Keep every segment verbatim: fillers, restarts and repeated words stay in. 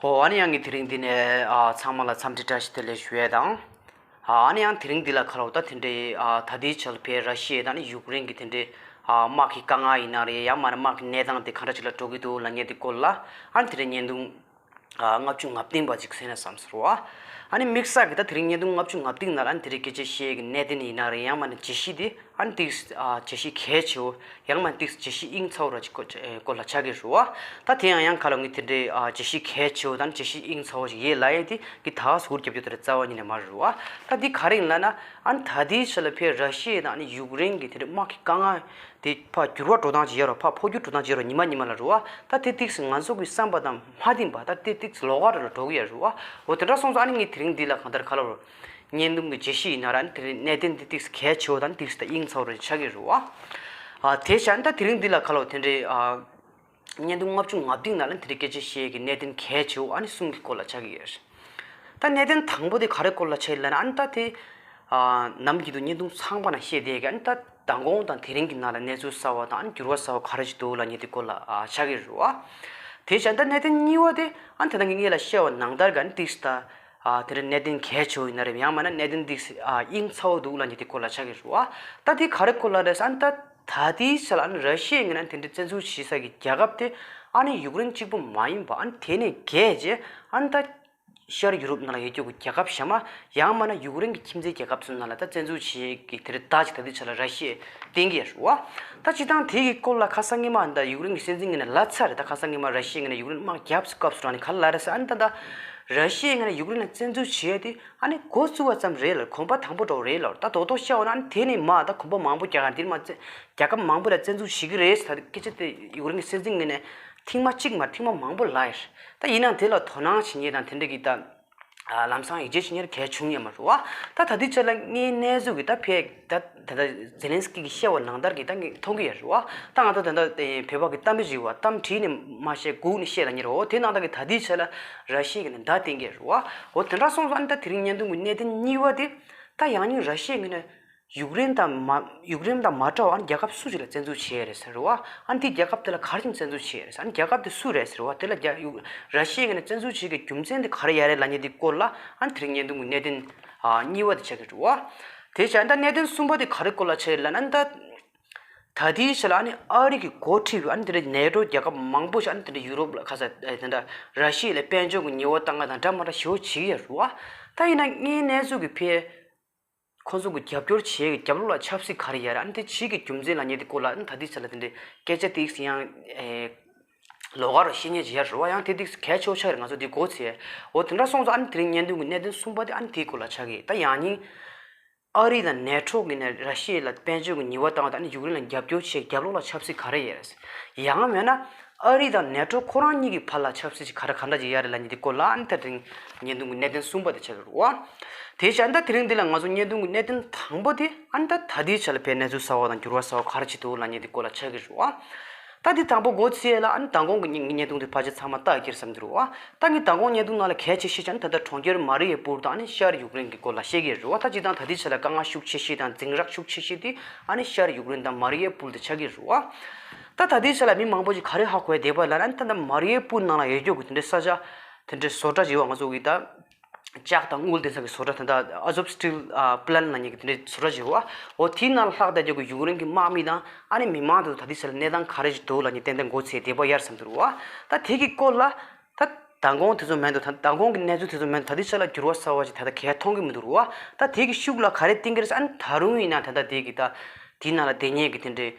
ཨོ་ཨ་ནི་ཡང་གི་དེ་རིང་འདི་ནས་ཨ་ཚང་མ་ལ་འཚམས་འདྲི་བཀྲ་ཤིས་བདེ་ལེགས་ཞུ་ཡས་དང་། ཨ་ཨ་ནི་ཡང་དེ་རིང་འདི་ལ་ཁ་ལོ་ད་དེ་འདྲའི་ཨ་ད་ལྟའི་ཆར་ལ་ཕའི་ར་ཤི་ཡ་དང་ནི་ཡུཀ་རེན་གྱི་དེ་འདྲའི་ཨ་དམག་གི་དཀའ་ངལ་ཡིན་ན་རེད། ཡང་མ་ན་དམག་གི་གནས་སྟངས་དེ་ག་འདྲ་ཅིག་ལ་འགྲོ་གི་འདུག་ལབ་མཁན་དེ་སྐོར་ལ་ཨ་ནི་དེ་རིང་བརྙན་ཐུང་ཨ་ལྔ་བཅུ་ང་བདུན་པ་ཅིག་གསན་ན་བསམ་ཟེར་བ། ཨ་ནི་དམིགས་བསལ་གྱི་ད་དེ་རིང་བརྙན་ཐུང་ལྔ་བཅུ་ང་བདུན་ནང་ལ་ཨ་ནི་དེ་རིང་སྐད་ཆ་བཤད་ཀྱི་གནད་དོན་ཡིན་ན་རེད། ཡང་མ་ན་བརྗོད་གཞི་དེ་ཨ་ནི་ཏིག་ཨ་བརྗོད་གཞི་གལ་ཆེ་བོ། ཡང་མ་ཏིག་བརྗོད་གཞི་དབྱིངས་ཚ་བོ་ར་ཅིག་སྐོར་ལ་ཆགས་ཀྱི་རེད་བ། ད་དེ་ཡང་ཡང་ཁ་ལོ་ངས་དེ་འདྲའི་ཨ་བརྗོད་གཞི་གལ་ཆེ་བོ་དང་བརྗོད་གཞི་དབྱིངས་ཚ་བོ་ཞིག་ཡོད་ལབ་ཡས་དེ་གི་ད་ཟུར་རྒྱབ་རྒྱུ་དེ་རྩ་བ་ཉིད་ནས་མ་རེད་བ། ད་འདི་ག་རེ་ཡིན་ལབ་ན་ཨ་ནི་ད་ལྟའི་ཆ་ལ་ཕའི་ར་ཤི་ཡ་དང་ཨ་ནི་ཡུཀ་རེན་གྱི་དེ་འདྲའི་དམག་གི་དཀའ་ངལ་དེ་ཕར་འགྱུར་བ་འགྲོ་སྟངས་ཅིག་ཡོད་རེད། ཕར་འཕོ་འགྱུར་འགྲོ་སྟངས་ཅིག་ཡོད་རེད། ཉི་མ་ཉི་མ་ལ་རེད་བ། ད་དེ་ཏིག་ང་ཚོ་གི་བསམ་པ་དང་མ་མཐུན་པ། ད་དེ་ཏིག་ལོགས་ཀ་རེ་ལ་འགྲོ་གི་ཡོད་རེད་བ། འོ་དེ་འདྲ་སོང་ཙང་ཨ་ནི་ངས་དེ་རིང་འདི་ལ་གང་ལྟར་ཁ་ལོ་བརྙན་ཐུང་གི་བརྗོད་གཞི་ཡིན་ན་ར་ཨ་ནི་དེ་རིང་གནད་དོན་འདི་ཏིག་གལ་ཆེ་བོ་དང་ཏིག་ད་དབྱིངས་ཚ་བོ་རེ་ཆགས་ཀྱི་རེད་བ། ཨ་དེ་བྱས་ཨ་ནི་ད་དེ་རིང་འདི་ལ་ཁ་ལོ་དེ་འདྲའི་ཨ་བརྙན་ཐུང་ལྔ་བཅུ་ང་བདུན་ནང་ལ་དེ་འདྲའི་སྐད་ཆ་བཤད་ཀྱི་གནད་དོན་གལ་ཆེ་བོ་ཨ་ནི་གསུམ་གྱི་སྐོར་ལ་ཆགས་ཀྱི་ཡོད་རེད། ད་གནད་དོན་དང་པོ་དེ་ག་རེ་སྐོར་ལ་ཆགས་ཡོད་ལབ་ན་ཨ་ནི་ད་དེ་ཨ་ནམ་རྒྱུན་དུ་བརྙན་ཐུང་ཚང་པ་ནང་བཤད་བསྡད་ཀྱི་ཨ་ནི་ད་མདང་དགོང་དང་དེ་རིང་གི་ནང་ལ་གནས་ཚུལ་གསར་བ་དང་ཨ་ནི་འགྱུར་བ་གསར་བ་ག་རེ་ཞིག་འདུག་ལབ་མཁན་དེ་སྐོར་ལ་ཨ་ཆགས་ཀྱི་རེད་བ། དེ་བྱས་ད་གནད་དོན་གཉིས་པ་དེ་ཨ་ནི་ད་ལྟ་ངས་ལ་བཤད་པ་ནང་ལྟར་གྱི་ཨ་ནི་ཏིག་ད་ཨ་དེ་རིང་གནད་དོན་གལ་ཆེ་བོ་ཡིན་ན་རེད། ཡང་མིན་ན་གནད་དོན་ཏིག་ཨ་དབྱིངས་ཚ་བོ་འདུག་ལབ་མཁན་དེ་སྐོར་ལ་ཆགས་ཀྱི་རེད་བ། ད་དེ་ག་རེ་སྐོར་ལ་རེད་ཟེར་ཨ་ནི་ད་ད་ལྟའི་ཆ་ལ་ཨ་ནི་ར་ཤི་ཡའི་ངོས་ནས་དེ་འདྲའི་བཙན་འཛུལ་བྱེད་ས་ཀྱི་རྒྱལ་ཁབ་དེ་ཨ་ནི་ཡུཀ་རེན་གཅིག་པུ་མ་ཡིན་པ་ཨ་ནི་དེ་ནས་བརྒལ་བྱས་ཨ་ནི་ད་ཤར་ཡུ་རོབ་ནང་ལ་ཡོད་རྒྱུ་གི་རྒྱལ་ཁབ་གཞན་མ། ཡང་མིན་ན་ཡུཀ་རེན་གྱི་ཁྱིམ་མཚེས་རྒྱལ་ཁབ་ཚོའི་ནང་ལ་ད་བཙན་འཛུལ་བྱེད་ཀྱི་དེ་རིང་ད་ཅིག་ད་ལྟའི་ཆ་ལ་ར་ཤི་ཡས་བསྟན་གྱི་ཡོད་རེད་བ། ད་སྤྱིར་བཏང་དེ་གི་སྐོར་ལ་ཁ་སང་ཉི་མ་ད་ཡུཀ་རེན་གྱི་སྲིད་འཛིན་ངོས་ནས་ལབ་ཚར་རེད། ད་ཁ་སང་ཉི་མ་ར་ཤི་ཡའི་ངོས་ནས་ཡུཀ་རེན་དམག་བརྒྱབ་སྐབས་སུ་རང་ནས་ག་རེ་ལབ་རེད་ཟེར་ཨ་ནི་ད་ད་ར་ཤི་ཡའི་ངོས་ནས་ཡུཀ་རེན་ལ་བཙན་འཛུལ་བྱེད་ཡས་དེ་ཨ་ནི་འགོ་བཙུགས་པ་ཙམ་རེད་ལ་གོམ་པ་དང་པོ་འགྲོ་རེད་ལ། ད་རྡོག་རྡོག་བཤད་པ་ན་ཨ་ནི་དེ་ནས་མ་ད་གོམ་པ་མང་པོ་རྒྱག་ག་འདིར་མ་བཙན་རྒྱལ་ཁབ་མང་པོ་ལ་བཙན་འཛུལ་བྱེད་ཀྱི་རེད་ཟེར་ད་སྐད་ཆ་དེ་ཡུཀ་རེན་གྱི་སྲིད་འཛིན་ངོས་ནས་ཐེངས་མ་གཅིག་མ་ཐེངས་མ་མང་པོ་ལབ་ཡོད། ད་ཡིན་ནའང་དེ་ལ་དོ་སྣང་བྱེད་མཁན་དང་དེ་འདྲ་གི་ད་ལམ་སང་ཡིད་ཆེས་བྱེད་མཁན་གལ་བྱུང་ཡོད་མ་རེད་བ། ད་ད་ལྟའི་ཆ་ལ་དངོས་གནས་ཚུལ་གྱི་ད་ཕེ་ད་ད་ད་ཛེ་ལན་སི་ཀི་གིས་བཤད་པ་ནང་ལྟར་གྱི་ད་ངས་མཐོང་གི་ཡོད་རེད་བ། ད་ང་ད་ད་ད་བོད་པ་གི་གཏམ་དཔེ་ཞིག་བ། གཏམ་བྲིས་ནས་མ་བཤད་སྒུག་ནས་བཤད་ལབ་མཁན་རེད་བ། དེ་ནང་ལྟར་གྱི་ད་ལྟའི་ཆ་ལ་ར་ཤི་ཡ་གི་ནས་མདའ་བསྟན་གྱི་རེད་བ། འོ་དེ་འདྲ་སོང་ཙང་ད་དེ་རིང་བརྙན་ཐུང་གི་གནད་དོན་གཉིས་པ་དེ་ད་ཡང་སྙིང་ར་ཤི་ཡ་གི་ནས་ཡུཀ་རེན་དང་མ་ཡུཀ་རེན་དང་མ་འདྲ་བ་ཨ་ནི་རྒྱལ་ཁབ་སུ་ཞིག་ལ་བཙན་འཛུལ་བྱས་རེད་ཟེར་བ། ཨ་ནི་དེ་རྒྱལ་ཁབ་དེ་ལ་ག་རེ་བྱས་བཙན་འཛུལ་བྱས་རེད་ཟེར། ཨ་ནི་རྒྱལ་ཁབ་དེ་སུ་རེད་ཟེར་བ། དེ་ལ་རྒྱ་ཡུ་ར་ཤི་ཡའི་ངོས་ནས་བཙན་འཛུལ་བྱེད་ཀྱི་རྒྱུ་མཚན་དེ་ག་རེ་ཡོད་རེད་ལབ་མཁན་དེ་སྐོར་ལ་ཨ་ནི་དེ་རིང་བརྙན་ཐུང་གི་གནད་དོན་ཨ་གཉིས་པ་དེ་ཆགས་ཀྱི་རེད་བ། དེ་བྱས་ད་གནད་དོན་གསུམ་པ་དེ་ག་རེ་སྐོར་ལ་ཆགས་ཡོད་ལབ་ན་ད་ད་ལྟའི་ཆ་ལ་ཨ་ནི་ཨ་རི་གི་འགོ་ཁྲིད་པའི་ཨ་ནི་དེ་འདྲ་ནེ་ཊོ་རྒྱལ་ཁབ་མང་པོ་ཞིག་ཨ་ནི་དེ་འདྲ་ཡུ་རོབ་ལ་ཁ་ས་དེ་འདྲ་ར་ཤི་ཡ་ལ་དཔལ་འབྱོར་གྱི་ཉེས་པ་བཏང་ག་དང་འདྲ་མ་འདྲ་ཞེ་པོ་བྱེད་ཀྱི་ཡོད་རེད་བ། ད་ཡིན་ན་དངོས་གནས་ཚུལ་གྱི་ཕེ། ཁོ་ཚོ་གི་རྒྱབ་སྐྱོར་བྱེད་ཀྱི་རྒྱབ་ལོགས་ལ་ཆབ་སྲིད་ག་རེ་ཡོད་རེད། ཨ་ནི་དེ་བྱེད་ཀྱི་རྒྱུ་མཚན་ལབ་མཁན་དེ་སྐོར་ལ་ཨ་ནི་ད་ལྟའི་ཆ་ལ་དེ་འདྲའི་སྐད་ཆ་ཏིག་ཙམ་ཡང་ཨེ་ལོགས་ཀ་རུ་བཤད་མཁན་ཅིག་ཡོད་རེད་བ། ཡང་དེ་ཏིག་ཙམ་གལ་ཆེ་བོ་ཆགས་རེད། ང་ཚོ་དེ་མགོ་ཚོས། འོ་དེ་འདྲ་སོང་ཙང་ཨ་ནི་དེ་རིང་བརྙན་ཐུང་གི་གནད་དོན་གསུམ་པ་དེ་ཨ་ནི་དེའི་སྐོར་ལ་ཆགས་ཀྱི་ཡོད། ད་ཡང་སྙིང་ཨ་རི་དང་ནེ་ཊོ་གི་ནས་ར་ཤི་ཡ་ལ་དཔལ་འབྱོར་གྱི་ཉེས་པ་བཏང་བ་དང་ཨ་ནི་ཡུཀ་རེན་ལ་རྒྱབ་སྐྱོར་བྱེད་རྒྱབ་ལོགས་ལ་ཆབ་སྲིད་ག་རེ་ཡོད་རེད། ཡང་མིན་ན་ཨ་རི་དང་ནེ་ཊོ་ཁོ་རང་གཉིས་ཀྱི་བར་ལ་ཆབ་སྲིད་ཅིག་ག་རེ་ག་འདྲ་ཅིག་ཡོད་རེད་ལབ་མཁན་དེ་སྐོར་ལ་ཨ་ནི་ད་དེ་རིང་བརྙན་ཐུང་གི་གནད་དོན་གསུམ་པ་དེ་ཆགས་ཀྱི་རེད་བ། དེ་བྱས་ད་དེ་རིང་འདི་ལ་ང་ཚོ་བརྙན་ཐུང་གི་གནད་དོན་དང་པོ་དེ་ཨ་ནི་ད་ད་ལྟའི་ཆ་ལ་ཕེ་གནས་ཚུལ་གསར་བ་དང་འགྱུར་བ་གསར་བ་ག་རེ་ཅིག་འདུག་ལབ་མཁན་དེ་སྐོར་ལ་ཆགས་ཀྱི་རེད་བ། ད་འདི་དང་པོ་མགོ་ཚོས་ལ་ཨ་ནི་མདང་དགོང་གི་ངའི་བརྙན་ཐུང་དེ་ཕལ་ཆེར་ཚང་མ་ལྟ་ཡོད་ཀྱི་རེད་བསམ་གྱི་རེད་བ། ད་ངས་མདང་དགོང་བརྙན་ཐུང་ནང་ལ་གལ་ཆེ་ཤོས་ཀྱང་ད་ལྟ་གྲོང་ཁྱེར་མ་རི་ཡེ་པུལ་དང་ཨ་ནི་ཤར་ཡུཀ་རེན་གྱི་སྐོར་ལ་བཤད་ཀྱི་རེད་བ། ད་སྤྱིར་བཏང་ད་ལྟའི་ཆ་ལ་དཀའ་ངལ་ཤུགས་ཆེ་ཤོས་དང་འཛིང་རགས་ཤུགས་ཆེ་ཤོས་དེ་ཨ་ནི་ཤར་ཡུཀ་རེན་དང་མ་རི་ཡེ་པུལ་དེ་ཆགས་ཀྱི་རེད་བ། ད་ད་ལྟའི་ཆ་ལ་མི་མང་པོ་ཞིག་ག་རེ་ཧ་གོ་ཡ་བསྡད་པ་ལབ་ན་ད་ལྟ་མ་རི་ཡེ་པུལ་ནང་ལ་ཡོད་རྒྱུ་གི་དེ་འདྲའི་ས་ཆ་དེ་འདྲའི་བཟོ་གྲྭ་ཞིག་ཡོད་བ། ང་ཚོ་གི་ད་ལྕགས་དང་དངུལ་ལྡན་ས་གི་བཟོ་གྲྭ་ད་ལྟ་ཨ་ཛོབ་སི་ཊིལ་ཨ་པི་ལན་ལབ་མཁན་གྱི་དེ་འདྲའི་བཟོ་གྲྭ་ཞིག་ཡོད་བ། འོ་དེའི་ནང་ལ་ལྷག་བསྡད་རྒྱུ་གི་ཡུཀ་རེན་གྱི་དམག་མི་དང་ཨ་ནི་མི་མང་དེ་ཚོ་ད་ལྟའི་ཆ་ལ་གནས་སྟངས་ག་རེ་ཞིག་འདུག་ལབ་མཁན་ཏན་ཏན་མགོ་ཚོས་བསྡད་པ་ཡོད་བསམ་གྱི་རེད་བ། ད་དེ་གི་སྐོར་ལ་ད་མདང་དགོང་དེ་ཚོ་མེད་འདུག་ད་མདང་དགོང་གི་གནས་ཚུལ་དེ་ཚོ་མེད་འདུག་ད་ལྟའི་ཆ་ལ་འགྱུར་བ་གསར་བ་ཞིག་ད་ལྟ་གང་ཡང་མཐོང་གི་མི་འདུག་རེད་བ། ད་དེ་གི་ཤུགས་ལ་ག་རེ་བསྟན་གྱི་རེད་ཟེར་ཨ་ནི་ད་རུང་ཡིན་ན་ད་ལྟ་དེ་གི་ད་དེའི་ནང་ལ་བསྡད་མཁན་གྱི་དེ་འདྲའི་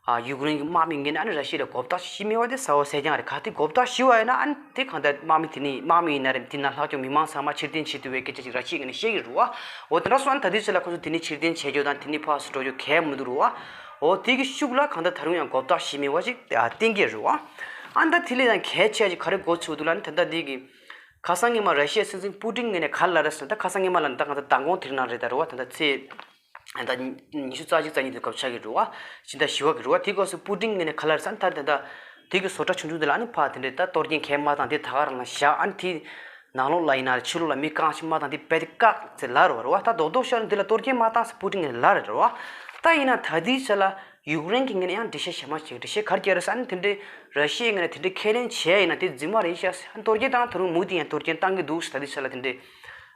ཨ་ཡུཀ་རེན་གྱི་དམག་མི་ངོས་ནས་ཨ་ནི་ར་ཤི་ཡ་ལ་མགོ་བཏགས་ཤིག་མེད་པ་དེ་གསལ་པོ་གསལ་རྐྱང་རེད། གལ་ཏེ་མགོ་བཏགས་ཤིག་པ་ཡིན་ན་ཨ་ནི་དེ་གང་ལྟར་དམག་མི་དེ་ནི་དམག་མི་ཡིན་ན་རེད། དེ་ནང་ལྷག་ཀྱང་མི་མང་ཚང་མ་ཕྱིར་འཐེན་བྱེད་ཐུབ་པའི་སྐད་ཆ་ཅིག་ར་ཤི་ཡའི་ངོས་ནས་བཤད་ཀྱི་རེད་བ། འོ་དེ་འདྲ་སོང་ཨ་ནི་ད་ལྟའི་ཆ་ལ་ཁོ་ཚོ་དེ་ནས་ཕྱིར་འཐེན་བྱེད་རྒྱུ་དང་དེ་ནས་ཕར་ཚུར་འགྲོ་རྒྱུ་གང་ཡང་མི་འདུག་རེད་བ། འོ་དེ་གི་ཤུགས་ལ་གང་ལྟར་ད་རུང་ཡང་མགོ་བཏགས་ཤིག་མེད་པ་ཞིག་བསྟན་གྱི་རེད་བ། ཨ་ནི་ད་དེ་ལས་ཡང་གལ་ཆེ་ཞིག་ག་རེ་མགོ་ཚོས་འདུག་ལབ་ན་ད་ལྟ་འདི་གི་ཁ་སང་ཉི་མ་ར་ཤི་ཡའི་སྲིད་འཛིན་པུ་ཏིན་ངོས་ནས་ག་རེ་ལབ་རེད་ཟེར་ན། ད་ཁ་སང་ཉི་མ་ལབ་ན་ད་གང་ལྟར་མདང་དགོང་དེ་རིང་ནང་རེད་ད་རེད་བ། ད་ལྟ་ཚེས་ད་ཉི་ཤུ་རྩ་གཅིག་རྩ་གཉིས་དེ་སྐབས་ཆགས་ཀྱི་རེད་བ། ཕྱི་ཟླ་བཞི་པ་གི་རེད་བ། དེ་སྐབས་སུ་པུ་ཏིན་ངོས་ནས་ག་རེ་ལབ་རེད་ཟེར་ན། ད་ད་ད་དེ་གི་བཟོ་གྲྭ་ཆུང་ཆུང་དེ་ལ་ཨ་ནི་ཕར་དེ་འདྲའི་ད་གཏོར་སྐྱོན་གང་ཡང་མ་བཏང་དེ་ད་ག་རང་ལ་བཞག་ཨ་ནི་དེ་ནང་ལོགས་ལ་ཡིན་ན་ཕྱི་ལོགས་ལ་མི་གང་ཞིག་མ་བཏང་དེ་རྦད་དེ་བཀག་ཟེར་ལབ་རེད་བ། རེད་བ། ད་རྡོག་རྡོག་ཤར་འདི་ལ་གཏོར་སྐྱོན་མ་བཏང་ཟེར་པུ་ཏིན་ངོས་ནས་ལབ་རེད་བ། ད་ཡིན་ན་ད་དེའི་ཆ་ལ་ ཡུཀ་རེན་གྱི་ངོས་ནས་ཡང་འགྲེལ་བཤད་གཞན་པ་ཞིག་འགྲེལ་བཤད་ག་རེ་བརྒྱབ་རེད་ཟེར། ཨ་ནི་དེ་འདྲའི་ར་ཤི་ཡའི་ངོས་ནས་དེ་འདྲའི་ཁས་ལེན་བྱས་ཡིན་ན་དེ་རྫུན་མ་རེད་ཤག་ཨ་ནི་གཏོར་སྐྱོན་བཏང་དུས་རུང་མུ་མཐུད་ཡང་གཏོར་སྐྱོན་བཏང་གི་འདུག་ཟེར། ད་དེ་ཆ་ལ་དེ་འདྲའི་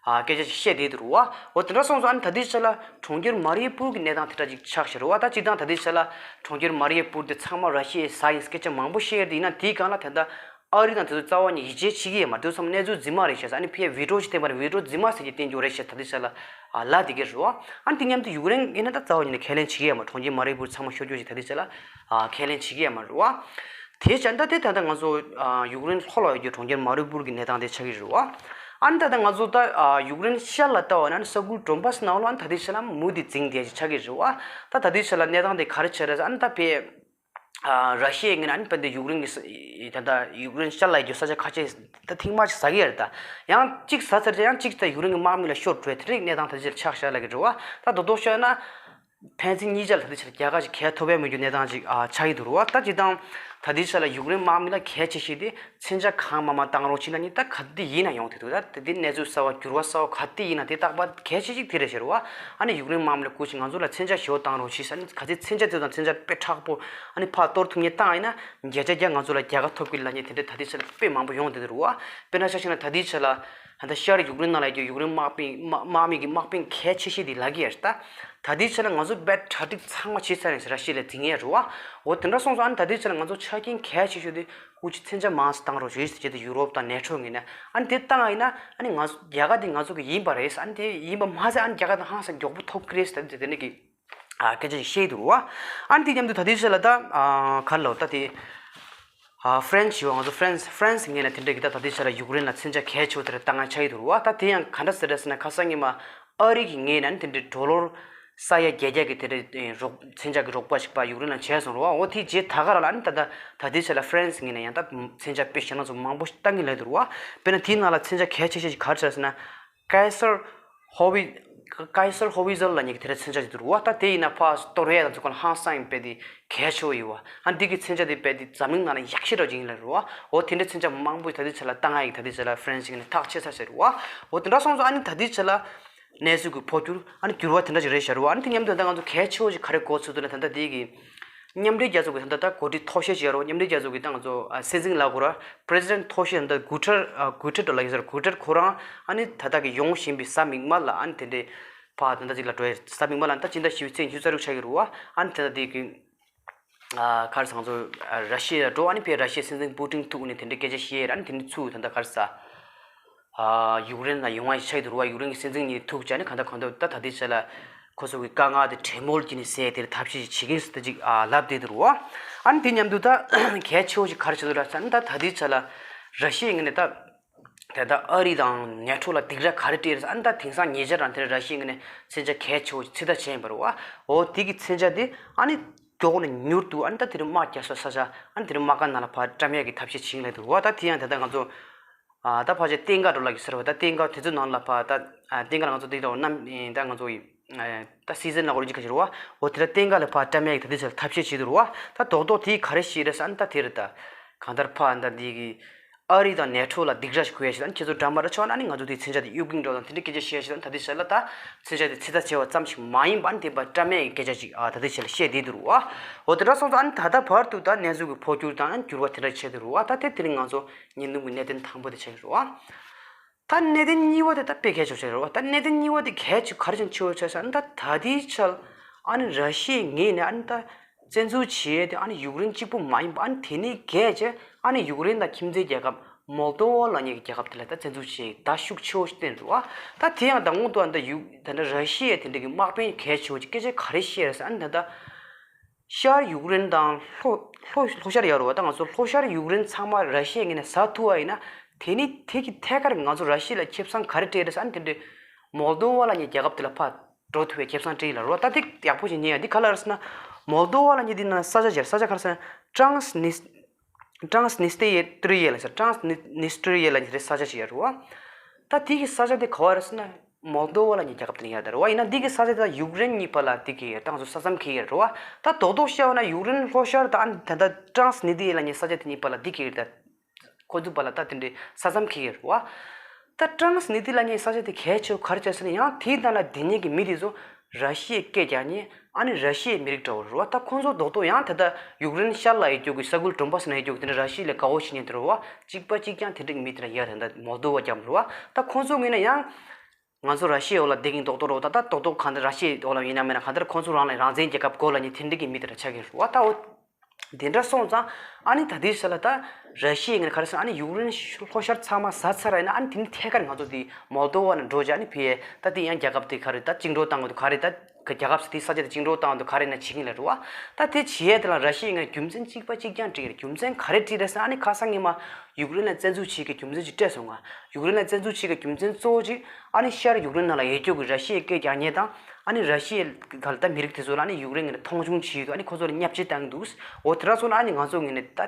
ཨ་སྐད་ཆ་ཞིག་བཤད་བསྡད་འདུག་རེད་བ། འོ་དེ་འདྲ་སོང་ཙང་ཨ་ནི་ད་ལྟའི་ཆ་ལ་གྲོང་ཁྱེར་མ་རི་ཡུ་པུར་གྱི་གནས་སྟངས་དེ་འདྲ་ཅིག་ཆགས་བཞག་རེད་བ། ད་སྤྱིར་བཏང་ད་ལྟའི་ཆ་ལ་གྲོང་ཁྱེར་མ་རི་ཡུ་པུར་དེ་ཚང་མ་ར་ཤི་ཡའི་ས་ཡིན་སྐད་ཆ་མང་པོ་བཤད་ཡོད་དེ། ཡིན་ན་དེའི་སྒང་ལ་ད་ལྟ་ཨ་རི་དང་དེ་ཚོ་རྩ་བ་ཉིད་ཡིད་ཆེས་བྱེད་ཀྱི་ཡོད་མ་རེད། དེ་ཚོ་ཚང་མ་གནས་ཚུལ་རྫུན་མ་རེད་ཤག་ཨ་ནི་ཕར་བི་ཌི་ཡོ་ཞིག་བསྟན་པ་རེད། བི་ཌི་ཡོ་རྫུན་མ་ཟེར་གྱི་བསྟན་རྒྱུ་རེད་ཤག་ད་ལྟའི་ཆ་ལ་ཨ་ལབ་བསྡད་ཀྱི་རེད་བ། ཨ་ནི་དེ་མཉམ་དུ་ཡུཀ་རེན་ཡིན་ན་ད་རྩ་བ་ཉིད་ནས་ཁས་ལེན་བྱེད་ཀྱི་ཡོད་མ་རེད། གྲོང་ཁྱེར་མ་རི་ཡུ་པུར་ཚང་མ་ཤོར་རྒྱུ་ཞིག་ད་ལྟའི་ཆ་ལ་ཨ་ཁས་ལེན་བྱེད་ཀྱི་ཡོད་མ་རེད་བ། དེ་བྱས་ད་དེ་ད་ལྟ་ང་ཚོ་ཨ་ཡུཀ་རེན་ལྷོ་ལ་ཡོད་རྒྱུ་གྲོང་ཁྱེར་མ་རི་ཡུ་པུར་གྱི་གནས་སྟངས་དེ་ཆགས་ཀྱི་རེད་བ། ཨ་ནི་ད་ལྟ་ང་ཚོ་ད་ཨ་ཡུཀ་རེན་ཤར་ལ་ལྟ་བ་ན་ཨ་ནི་ས་ཁུལ་གྲོང་པ་ཚོའི་ནང་ལ་ཨ་ནི་ད་ལྟའི་ཆ་ལ་མུ་མཐུད་འཛིང་བསྡད་ཀྱི་ཆགས་ཀྱི་རེད་བ། ད་ད་ལྟའི་ཆ་ལ་གནས་སྟངས་དེ་ག་རེ་ཆགས་རེད་ཟེར། ཨ་ནི་ད་ཕར་ཨ་ར་ཤི་ཡའི་ངོས་ནས་ཨ་ནི་དཔེར་ན་ཡུཀ་རེན་གྱི་ས་ད་ལྟ་ཡུཀ་རེན་ཤར་ལ་ཡོད་རྒྱུ་ས་ཆ་ཁ་ཤས་ད་ཐེངས་མ་ཅིག་ཟ་གི་ཡོད་རེད། ད་ཡང་གཅིག་ཟ་ཚར་རྗེས་ཡང་གཅིག་ད་ཡུཀ་རེན་གྱི་དམག་མི་ལ་ཤོར་འགྲོ་ཡ་དེ་འདྲའི་གནས་སྟངས་ད་ལྟའི་ཆར་ཆགས་བཞག་ལབ་ཀྱི་རེད་བ། ད་རྡོག་རྡོག་བཤད་ན་ཕན་ཚུན་གཉིས་ཆར་ད་ལྟའི་ཆར་རྒྱ་གར་གྱིས་གས་ཐོབ་ཡ་མེད་རྒྱུ་གནས་སྟངས་ཅིག་ཨ་ཆགས་ཀྱི་འདུག་རེད་བ། ད་སྤྱིར་བཏང་ད་ལྟའི་ཆར་ལ་ཡུཀ་རེན་དམག་མི་ལ་གས་ཆེ་ཤོས་དེ་མཚོན་ཆ་གང་མང་མང་བཏང་རོགས་བྱེད་ལབ་མཁན་ད་ག་དུས་ཡིན་ན་ཡོང་བསྡད་འདུག་ད་དེ་འདྲའི་གནས་ཚུལ་གསར་བ་འགྱུར་བ་གསར་བ་ག་དུས་ཡིན་ན་དེ་རྟག་པར་གལ་ཆེ་ཤོས་དེ་རེད་ཟེར་བ། ཨ་ནི་ཡུཀ་རེན་དམག་མི་ལ་སྐུ་མཁྱེན་ང་ཚོ་ལ་མཚོན་ཆ་ཞེ་པོ་བཏང་རོགས་བྱེད་ཟེར། ཨ་ནི་ག་ཚོད་མཚོན་ཆ་དེ་དང་མཚོན་ཆ་དཔེ་མཁྲེགས་པོ་ཨ་ནི་ཕར་གཏོར་ཐུབ་མཁན་བཏང་ཡིན་ན་བརྒྱ་ཆ་བརྒྱ་ང་ཚོ་ལ་རྒྱལ་ཁ་ཐོབ་གི་ལབ་མཁན་དེ་འདྲ་ད་ལྟའི་ཆ་ལ་དཔེ་མང་པོ་ཡོང་བསྡད་འདུག་རེད་བ། དཔེར་ན་ཆ་བཞག་ན་ད་ལྟའི་ཆ་ལ་ད་ལྟ་ཤར་ཡུཀ་རེན་ནང་ལ་ཡོད་རྒྱུ་ཡུཀ་རེན་དམག་དཔུང་དམག་དམག་མི་གི་དམག་དཔུང་གལ་ཆེ་ཤོས་དེ་ལབ་ཀྱི་ཡོད་རེད། ད་ད་ལྟའི་ཆ་ལ་ང་ཚོ་དཔེ་གྲ་སྒྲིག་ཚང་མ་བྱས་ཚར་ཡིན་ཟེར། ར་ཤི་ཡ་ལ་འཛིང་ཡས་རེད་བ། འོ་དེ་འདྲ་སོང་ཙང་ཨ་ནི་ད་ལྟའི་ཆ་ལ་ང་ཚོ་ཆ་རྐྱེན་གལ་ཆེ་ཤོས་དེ་སྐུ་མཁྱེན་མཚོན་ཆ་མང་ཙམ་བཏང་རོགས་ཞུ་ཞེས་བྱས་ཏེ་ཡུ་རོབ་དང་ནེ་ཊོ་ངོས་ནས་ཨ་ནི་དེ་བཏང་ཡིན་ན་ཨ་ནི་ང་ཚོ་རྒྱ་གར་དེ་ང་ཚོ་གི་ཡིན་པ་རེད། ཨ་ནི་དེ་ཡིན་པ་མ་ཟད་ཨ་ནི་རྒྱ་གར་དང་ཧང་སང་མགྱོགས་པོ་ཐོབ་ཀྱི་རེད་ཟེར་ཏེ་དེ་འདྲ་གི་ཨ་སྐད་ཆ་ཞིག་བཤད་འདུག་བ། ཨ་ནི་དེ་མཉམ་དུ་ད་ལྟའི་ཆ་ལ་ད་ཨ་ག་རེ་ལབ་ད་དེ་ཨ་ཧྥ་རན་སི་ཞུ་བ་ང་ཚོ་ཧྥ་རན་སི་ཧྥ་རན་སི་ངོས་ནས་དེ་འདྲ་གི་ད་ད་ལྟའི་ཆ་ལ་ཡུཀ་རེན་ལ་མཚོན་ཆ་གལ་ཆེ་བོ་དེ་འདྲ་བཏང་ཡ་ཆགས་ཀྱི་འདུག་བ། ད་དེ་ཡང་ག་འདྲ་ཟེར་རེད་ཟེར་ན་ཁ་སང་ཉི་མ་ཨ་རི་གི་ངོས་ནས་ཨ་ནི་དེ་འདྲའི་ཌོ་ལར་ས་ཡ་བརྒྱད་བརྒྱ་གི་དེ་འདྲའི་རོགས་མཚོན་ཆ་གི་རོགས་པ་ཞིག་ཕར་ཡུཀ་རེན་ལ་བྱས་སོང་རེད་བ། འོ་དེའི་རྗེས་ད་ག་རང་ལ་ཨ་ནི་ད་ལྟ་ད་ལྟའི་ཆ་ལ་ཧྥ་རན་སི་ངོས་ནས་ཡང་ད་མཚོན་ཆ་དཔེ་ཞེ་དྲག་ཚོ་མང་པོ་ཞིག་བཏང་གི་ལབ་འདུག་རེད་བ། དཔེར་ན་དེའི་ནང་ལ་མཚོན་ཆ་གལ་ཆེ་ཤོས་ཤིག་ག་རེ་རེད་ཟེར་ན། ཀའི་སར་ཧོ་ཝི། ཀའི་སར་ཧོ་ཝི་ཛར་ལབ་མཁན་གྱི་དེ་འདྲའི་མཚོན་ཆ་ཅིག་འདུག་རེད་བ། ད་དེ་ཡིན་ན་ཕར་གཏོར་ཡས་དང་ཚོ་ཁོ་ན་ཧང་སང་ཡིན་པས་དེ་གལ་ཆེ་བོ་ཡོད་བ། ཨ་འདི་གི་མཚོན་ཆ་དེ་རྦད་དེ་འཛམ་གླིང་ནང་ལ་ཡག་ཤོས་འདྲ་ཅིག་ཡིན་ལབ་རེད་བ། འོ་དེ་འདྲའི་མཚོན་ཆ་མང་པོ་ད་ལྟའི་ཆ་ལ་བཏང་ཡས་ཀྱི་ད་ལྟའི་ཆ་ལ་ཧྥ་རན་སི་ངོས་ནས་ཐག་ཆོད་ཚར་ཟེར་རེད་བ། འོ་དེ་འདྲ་སོང་ཙང་ཨ་ནི་ད་ལྟའི་ཆ་ལ་གནས་ཚུལ་གྱི་འཕོ་འགྱུར་ཨ་ནི་འགྱུར་བ་དེ་འདྲ་ཅིག་རེད་ཤག་རེད་བ། ཨ་ནི་དེ་མཉམ་དུ་ད་ལྟ་ང་ཚོ་གལ་ཆེ་བོ་ཞིག་ག་རེ་གོ་ཚོད་འདུག་ན། ད་ལྟ་དེ་གི་མཉམ་འབྲེལ་རྒྱལ་ཚོགས་ཀྱི་ད་ལྟ་ད་འགོ་ཁྲིད་མཐོ་ཤོས་ཤིག་ཡོད་རེད་བ། མཉམ་འབྲེལ་རྒྱལ་ཚོགས་ཀྱི་ད་ང་ཚོ་ཨ་སྲིད་འཛིན་ལབ་དགོས་རེད། པི་རེ་སི་ཌེན་ཊི་མཐོ་ཤོས་ད་ལྟ་གུ་ཊར་ཨ་གུ་ཊར་ལབ་ཡོད་ས་རེད། གུ་ཊར་ཁོ་རང་ཨ་ནི་ད་ལྟ་གི་ཡོང་བཞིན་པའི་གཟའ་མིག་དམར་ལ་ཨ་ནི་དེ་འདྲའི་ཕར་ད་ལྟ་ཅིག་ལ་འགྲོ་ཡས། གཟའ་མིག་དམར་ལ་ད་སྤྱི་ཟླ་བཞི་པའི་ཚེས་ཉི་ཤུ་རྩ་དྲུག་ཆགས་ཀྱི་རེད་བ། ཨ་ནི་ད་ལྟ་དེ་གི་ཨ་ག་རེ་ཟེར་ང་ཚོ་ཨ་ར་ཤི་ཡ་ལ་འགྲོ། ཨ་ནི་ཕར་ར་ཤི་ཡའི་སྲིད་འཛིན་པུ་ཏིན་ཐུག་ནས་དེ་འདྲའི་སྐད་ཆ་བཤད་ཡས། ཨ་ནི་དེ་འདྲའི་ཚུར་ད་ལྟ་ག་རེ་ཟེར། ཨ་ཡུཀ་རེན་ལ་ཡོང་བ་ཞིག་ཆགས་ཀྱི་འདུག་རེད་བ། ཡུཀ་རེན་གྱི་སྲིད་འཛིན་གཉིས་ཐུག་བྱས་ནས་གང་ལྟར་གང་ལྟར་ད་ད་ལྟའི་ཆ་ལ་ཁོ་ཚོ་གི་དཀའ་ངལ་དེ་གྲོས་མོལ་བྱས་ནས་སེལ་ཡས་དེར་ཐབས་ཤེས་ཤིག་བྱེད་ཀྱི་ཡིན་ཟེར་ད་ཅིག་ཨ་ལབ་བསྡད་འདུག་རེད་བ། ཨ་ནི་དེ་མཉམ་དུ་ད་གལ་ཆེ་བོ་ཞིག་ག་རེ་བྱེད་འདུག་རེད་ཟེར་ན། ད་ད་ལྟའི་ཆ་ལ་ར་ཤི་ཡའི་ངོས་ནས་ད་ད་ལྟ་ཨ་རི་དང་ནེ་ཊོ་ལ་སྡིགས་ར་ག་རེ་སྤྲད་རེད་ཟེར། ཨ་ནི་ད་དེང་སང་ཉེ་ཆར་རང་དེར་ར་ཤི་ཡའི་ངོས་ནས་མཚོན་ཆ་གལ་ཆེ་བོ་ཞིག་ཚོད་ལྟ་བྱས་ཡིན་པ་རེད་བ། འོ་དེ་གི་མཚོན་ཆ་དེ་ཨ་ནི་མགྱོགས་ནས་མྱུར་དུ་ཨ་ནི་ད་དེ་རིང་དམག་རྒྱག་ས་ས་ཆ་ཨ་ནི་དེ་རིང་དམག་སྒར་ནང་ལ་ཕར་བཀྲམ་ཡས་ཀྱི་ཐབས་ཤེས་བྱེད་ཀྱི་ཡིན་ལབ་འདུག་རེད་བ། ད་དེ་ཡང་ད་ལྟ་ང་ཚོ་ཨ་ད་ཕལ་ཆེར་ལྟེང་ཁ་འགྲོ་ལབ་ཀྱི་ཟེར་བ། ད་ལྟེང་ཁ་དེ་ཚོའི་ནང་ལ་ཕར་ད་ཨ་ལྟེང་ཁ་ལ་ང་ཚོ་དེ་ད་འོ་གནམ་ད་ང་ཚོ་ཡི་ཨ་ད་སི་ཛན་ལ་འོ་རིགས་ཅིག་ཁ་ཤས་རེད་བ། འོ་དེ་ལ་ལྟེང་ཁ་ལ་ཕར་བཀྲམ་ཡས་ཀྱི་ད་དེ་ཚོ་ལ་ཐབས་ཤེས་བྱེད་འདུག་རེད་བ། ད་རྡོག་རྡོག་དེ་ག་རེ་བཤད་རེད་ཟེར་ན། ད་དེ་རེད། ད་གང་ལྟར་ཕར་ད་འདི་གི་ཨ་རི་དང་ནེ་ཊོ་ལ་སྡིགས་ར་ཞིག་དགོས་ཡ་ཞིག་དང་། ཁྱེད་ཚོ་འགྲམ་པ་ར་ཆོག་ན་ནི་ང་ཚོ་དེའི་མཚོན་ཆ་དེ་གཡུག་གིན་འགྲོ་དང་དེ་འདྲའི་སྐད་ཆ་བཤད་ཞིག་དང་། ད་དེ་ཆ་ལ་ད་མཚོན་ཆ་དེ་ཚོད་ལྟ་བྱས་པ་ཙམ་ཞིག་མ་ཡིན་པ་ནི་དེ་པར་བཀྲམ་ཡས་ཀྱི་སྐད་ཆ་ཞིག་ཨ་ད་དེ་ཆ་ལ་བཤད་བསྡད་འདུག་རེད་བ། འོ་དེ་འདྲ་སོང་ཙང་ཨ་ནི་ད་ལྟ་བར་དུ་ད་གནས་ཚུལ་གྱི་འཕོ་འགྱུར་དང་འགྱུར་བ་དེ་འདྲ་ཆགས་འདུག་རེད་བ། ད་དེ་དེ་རིང་ང་ཚོ་བརྙན་ཐུང་གི་གནད་དོན་དང་པོ་དེ་ཆགས་ཀྱི་རེད་བ། ད་གནད་དོན་གཉིས་པ་དེ་ད་དཔེ་གལ་ཆེ་བ་ཆགས་རེད་བ། ད་གནད་དོན་གཉིས་པ་དེ་གལ་ཆེ་ག་རེ་བྱས་ཆེ་བ་ཆགས་ཟེར་ན། ད་ད་ལྟའི་ཆར་ཨ་ནི་ར་ཤི་ཡའི་ངོས་ནས་ཨ་ནི་ད་བཙན་འཛུལ་བྱས་ཏེ་ཨ་ནི་ཡུཀ་རེན་གཅིག་པུ་མ་ཡིན་པ་ཨ་ནི་དེ་ནས་བརྒལ་བྱས་ཨ་ནི་ཡུཀ་རེན་དང་ཁྱིམ་མཚེས་རྒྱལ་ཁབ་མོལ་དོ་ཝ་ལབ་མཁན་གྱི་རྒྱལ་ཁབ་དེ་ལ་ད་བཙན་འཛུལ་བྱས་ད་ཤུགས་ཆེ་བོ་ཞིག་བཏོན་འདུག་བ། ད་དེ་ཡང་ད་སྔོན་དུ་ཨ་ནི་ད་ཡུ་ད་ནི་ར་ཤི་ཡ་དེ་འདྲ་གི་དམག་དཔོན་གལ་ཆེ་བོ་ཅིག་སྐད་ཆ་ག་རེ་བཤད་རེད་ཟེར་ན། ཨ་ནི་ད་ད་ཤར་ཡུཀ་རེན་དང་ལྷོ་ལྷོ་ལྷོ་ཤར་ཡ་རོ་བ། ད་ང་ཚོ་ལྷོ་ཤར་ཡུཀ་རེན་ཚང་མ་ར་ཤི་ཡའི་ངོས་ནས་ཟ་ཐུབ་པ་ཡིན་ན་དེ་ནི་དེ་གི་ཐད་ཀར་ང་ཚོ་ར་ཤི་ཡ་ལ་ཁེ་བཟང་ག་རེ་སྤྲད་རེད་ཟེར་ན། དེ་འདྲའི་མོལ་དོ་ཝ་ལབ་མཁན་རྒྱལ་ཁབ་དེ་ལ་ཕར་འགྲོ་ཐུབ་པའི་ཁེ་བཟང་སྤྲད་ཡིན་ལབ་རོ། ད་དེ་ཡག་པོ་ཞིག་ཉན་ཡ་འདི་ག་ལ་རེད་ཟེར་ན། མོལ་དོ་ཝ་ལབ་མཁན་འདི་ན་ས་ཆ་ཅིག་ས་ཆ་ག་རེ་ཟེར་ན། ཀྲང་སི་ནིས་ཀྲང་སི་ནིས་ཏི་ཡེ་ཏི་རི་ཡེ་ལབ་ས། ཀྲང་སི་ནིས་ཏི་རི་ཡེ་ལབ་མཁན་དེ་ས་ཆ་ཞིག་ཡོད་རེད་བ། ད་དེ་གི་ས་ཆ་དེ་ག་བ་རེད་ཟེར་ན། མོལ་དོ་ཝ་ལབ་མཁན་རྒྱལ་ཁབ་དེ་ནས་ཡར་དར་བ་ཡིན་ན། འདི་གི་ས་ཆ་དང་ཡུཀ་རེན་གཉིས་བར་ལ་འདི་གི་ཡར་ཏང་ཚོ་ས་མཚམས་འཁེལ་ཡོད་རེད་བ། ད་རྡོག་རྡོག་བཤད་པ་ན་ཡུཀ་རེན་ལྷོ་ཤར་དང་ད་ལྟ་ཀྲང་སི་ནི་ཏི་ཡེ་ལབ་མཁན་ས་ཆ་དེ་གཉིས་བར་ལ་འདི་གི་ཡར་ད་ཁོ་ཚོའི་བར་ལ་ད་དེ་འདྲའི་ས་མཚམས་འཁེལ་ཡོད་རེད་བ། ད་ཀྲང་སི་ནི་ཏི་ལབ་མཁན་ས་ཆ་དེ་གལ་ཆེ་བ་ག་རེ་བྱས་ཟེར་ན། ཡང་དེའི་ནང་ལ་སྡོད་མཁན་གྱི་མི་དེ་ཚོ་ར་ཤི་ཡའི་སྐད་རྒྱག་མཁན། ཨ་ནི་ར་ཤི་ཡའི་མི་རིགས་འདྲ་བོ་རེད་བ། ད་ཁོང་ཚོ་རྡོག་རྡོག་ཡང་ད་ལྟ་ཡུཀ་རེན་ཤར་ལ་ཡོད་རྒྱུ་གི་ས་ཁུལ་ཌོན་བྷ་སི་ན་ཡོད་རྒྱུ་གི་དེ་འདྲ་ར་ཤི་ཡ་ལ་དགའ་བོ་བྱེད་མཁན་དེ་རེད་བ། གཅིག་པ་གཅིག་རྐྱང་དེ་འདྲ་གི་མི་དེ་འདྲ་ཡོད་རེད། ད་མོལ་དོ་བ་རྒྱབ་རེད་བ། ད་ཁོང་ཚོ་ངོས་ནས་ཡང་ང་ཚོ་ར་ཤི་ཡའི་འོག་ལ་བསྡད་མཁན་རྡོག་རྡོག་རེད་བ། ད་ད་རྡོག་རྡོག་གང་ལྟར་ར་ཤི་ཡའི་འོག་ལ་ཡིན་ན་མིན་ན་གང་ལྟར་ཁོང་ཚོ་རང་ལ་རང་བཙན་རྒྱལ་ཁབ་དགོས་ལབ་མཁན་དེ་འདྲ་གི་མི་དེ་འདྲ་ཆགས་ཀྱི་རེད་བ། ད་འོ། དེ་འདྲ་སོང་ཙང་ཨ་ནི་ད་དེའི་ཆ་ལ་ད་ར་ཤི་ཡའི་ངོས་ནས་ག་རེ་ཟེར་ན། ཨ་ནི་ཡུཀ་རེན་ལྷོ་ཤར་ཚང་མ་ཟ་ཚར་བ་ཡིན་ན། ཨ་ནི་དེ་ནི་ཐད་ཀར་ང་ཚོ་དེ་མོལ་དོ་བ་ནས་འགྲོ་བྱས། ཨ་ནི་ཕི་ཡ་ད་དེ་ཡང་རྒྱལ་ཁབ་དེ་ག་རེ་ད་བཅིངས་འགྲོལ་བཏང་དགོས་འདུག་ག་རེ། ད་རྒྱལ་ཁབ་དེ་ས་ཆ་དེ་བཅིངས་འགྲོལ་བཏང་དགོས་འདུག་ག་རེ་ན་བྱེད་ཀྱི་ལ་རེད་བ། ད་དེ་བྱེད་ཡས་དེ་ལ་ར་ཤི་ཡའི་ངོས་ནས་རྒྱུ་མཚན་གཅིག་པ་གཅིག་རྐྱང་བྲིས་ཀྱི་རེད། རྒྱུ་མཚན་ག་རེ་བྲིས་རེད་ཟེར་ན། ཨ་ནི་ཁ་སང་ཉི་མ་ཡུཀ་རེན་ལ་བཙན་འཛུལ་བྱེད་ཀྱི་རྒྱུ་མཚན་ཅིག་སྤྲད་སོང་ང་། ཡུཀ་རེན་ལ་བཙན་འཛུལ་བྱེད་ཀྱི་རྒྱུ་མཚན་གཙོ་བོ་གཅིག་ཨ་ནི་ཤར་ཡུཀ་རེན་ནང་ལ་ཡོད་རྒྱུ་གི་ར་ཤི་ཡའི་སྐད་རྒྱག་མཁན་དང་། ཨ་ནི་ར་ཤི་ཡའི་ག་ལ་ད་མི་རིགས་དེ་ཚོ་ལ་ཨ་ནི་ཡུཀ་རེན་ངོས་ནས་མཐོང་ཆུང་བྱེད་ཀྱི་འདུག་ཨ་ནི་ཁོ་ཚོ་ལ་བརྙས་བཅོས་བཏང་གི་འདུག་འོ་དེ་འདྲ་སོང་ན་ཨ་ནི་ང་ཚོ་ངོས་ནས་ད་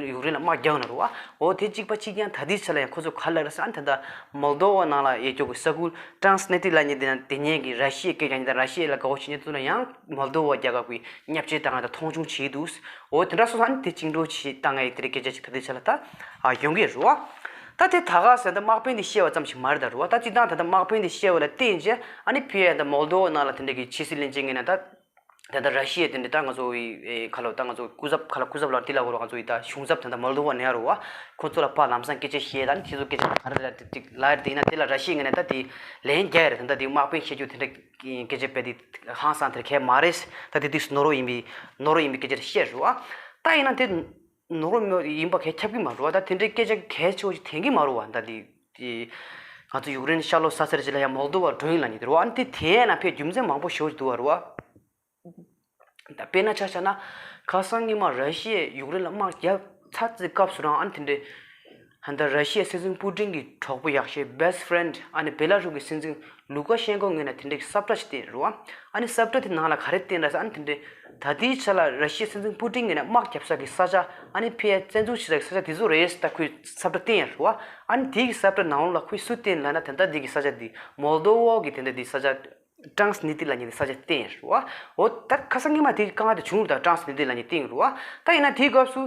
ཡུཀ་རེན་ལ་དམག་རྒྱག་ན་རེད་བ། འོ་དེ་གཅིག་པ་གཅིག་རྐྱང་། ད་དེའི་ཆ་ལ་ཡང་ཁོ་ཚོ་ག་ལ་རེད་ཟེར་ན། ཨ་ནི་ད་ལྟ་མོལ་དོ་བ་ནང་ལ་ཡོད་རྒྱུ་གི་ས་ཁུལ་ཊ་རན་སི་ནེ་ཏི་ལབ་མཁན་དེ་ན་དེ་ཉིད་ཀྱི་ར་ཤི་ཡའི་སྐད་རྒྱག་མཁན་དང་ར་ཤི་ཡ་ལ་དགའ་བོ་བྱེད་མཁན་ཚོ་ལ་ཡང་མོལ་དོ་བ་རྒྱལ་ཁབ་ཀྱིས་བརྙས་བཅོས་བཏང་ཡ་དང་མཐོང་ཆུང་བྱེད་འདུག་འོ་དེ་འདྲ་སོང་ཙང་ཨ་ནི་དེ་བཅིངས་འགྲོལ་བྱེད་བཏང་ཡ་དེ་རིགས་སྐད་ཆ་ཞིག་ད་ལྟའི་ཆ་ལ་ད་ཨ་ཡོང་གི་རེད་བ། ད་དེ་ད་ག་ཟེར་ན་ད་དམག་དཔོན་དེ་བཤད་པ་ཙམ་ཞིག་མ་རེད་ད་རེད་བ། ད་སྤྱིར་བཏང་ད་ལྟ་དམག་དཔོན་དེ་བཤད་པ་ལ་བརྟེན་བྱས་ཨ་ནི་ཕི་ཡ་ད་མོལ་དོ་བ་ནང་ལ་དེ་འདྲ་གི་ཕྱི་སྲིད་བློན་ཆེན་ངོས་ནས་ད་ད་ལྟ་ར་ཤི་ཡ་དེ་འདྲ་ད་ང་ཚོ་ཨེ་ག་ལ་ད་ང་ཚོ་སྐུ་ཚབ་ག་ལ་སྐུ་ཚབ་ལ་དེ་ལ་འོ་ར་ང་ཚོ་ཡི་ད་གཞུང་ཚབ་ད་ལྟ་མོལ་དོ་བ་ནས་ཡ་རེད་བ། ཁོ་ཚོ་ལ་ཕར་ལམ་སང་སྐད་ཆ་བཤད། ད་ནི་ཁྱེད་ཚོ་སྐད་ཆ་ག་རེ་ལ་ཏིག་ལ་ཡར་དེ་ཡིན་ན་དེ་ལ་ར་ཤི་ཡའི་ངོས་ནས་ད་དེ་ལན་རྒྱག་ཡ་རེད། ད་ལྟ་དེ་དམག་དཔོན་བཤད་རྒྱུ་དེ་འདྲ་སྐད་ཆ་དཔེ་དེ་ཧང་སང་དེ་གལ་མ་རེད། ད་དེ་དུས་སུ་ནོར་བ་ཡིན་པའི་ནོར་བ་ཡིན་པའི་སྐད་ཆ་བཤད་རེད་བ། ད་ཡིན་ན་དེ་ནོར་བ་ཡིན་པ་གལ་ཁྱབ་ཀྱི་མ་རེད་བ། ད་དེ་འདྲའི་སྐད་ཆ་གལ་ཆེ་བོ་ཞིག་འཐེན་གྱི་མ་རེད་བ། ད་དེ་དེ་ང་ཚོ་ཡུཀ་རེན་ཤར་ལྷོ་ས་ཆ་རེ་ཅིག་ལ་ཡང་མོལ་དོ་བ་འགྲོ་ཡིན་ལབ་མཁན་དེ་རེད་བ། ཨ་ནི་དེ་འཐེན་ཡ་ན་ཕའི་རྒྱུ་མཚན་མང་པོ་ཞེ་པོ་ཞིག་འདུག་བ་རེད་བ། ད་དཔེར་ན་ཆ་བཞག་ན་ཁ་སང་ཉི་མ་ར་ཤི་ཡས་ཡུཀ་རེན་ལ་དམག་བརྒྱབ་ཚར་ཚེ་སྐབས་སུ་རང་ཨ་ནི་དེ་འདྲའི་ཧན་ད་ར་ཤི་ཡའི་སྲིད་འཛིན་པུ་ཏིན་གྱི་གྲོགས་པོ་ཡག་ཤོས་best friend ཨ་ནི་བེ་ལ་རུ་གི་སྲིད་འཛིན་ལུ་ཀ་ཤན་ཀོ་ངོས་ནས་དེ་འདྲའི་གི་ས་བཀྲ་ཞིག་བཏིང་རེད་བ། ཨ་ནི་ས་བཀྲ་དེ་ནང་ལ་ག་རེ་བསྟན་ར་ཟེར། ཨ་ནི་དེ་འདྲའི་ད་ལྟའི་ཆ་ལ་ར་ཤི་ཡའི་སྲིད་འཛིན་པུ་ཏིན་ངོས་ནས་དམག་བརྒྱབ་ས་གི་ས་ཆ་ཨ་ནི་ཕི་ཡ་བཙན་འཛུལ་བྱེད་ས་གི་ས་ཆ་དེ་ཚོ་རེད་ཟེར་ད་ཁོས་ས་བཀྲ་བསྟན་ཡ་རེད་བ། ཨ་ནི་དེ་གི་ས་བཀྲ་ནང་ལོགས་ལ་ཁོས་སུ་བསྟན་ལབ་ན་དེ་འདྲ་དེ་གི་ས་ཆ་དེ་མོལ་དོ་བ་གི་དེ་འདྲ་དེ་ས་ཆ་ཊ་རན་སི་ནི་ཏི་ལབ་མཁན་དེ་ས་ཆ་བསྟན་རེད་བ། འོ་ད་ཁ་སང་ཉི་མ་དེ་དཀའ་ངལ་དེ་བྱུང་རེད། ད་ཊ་རན་སི་ནི་ཏི་ལབ་མཁན་བསྟན་རེད་བ། ད་ཡིན་ན་དེའི་སྐབས་སུ་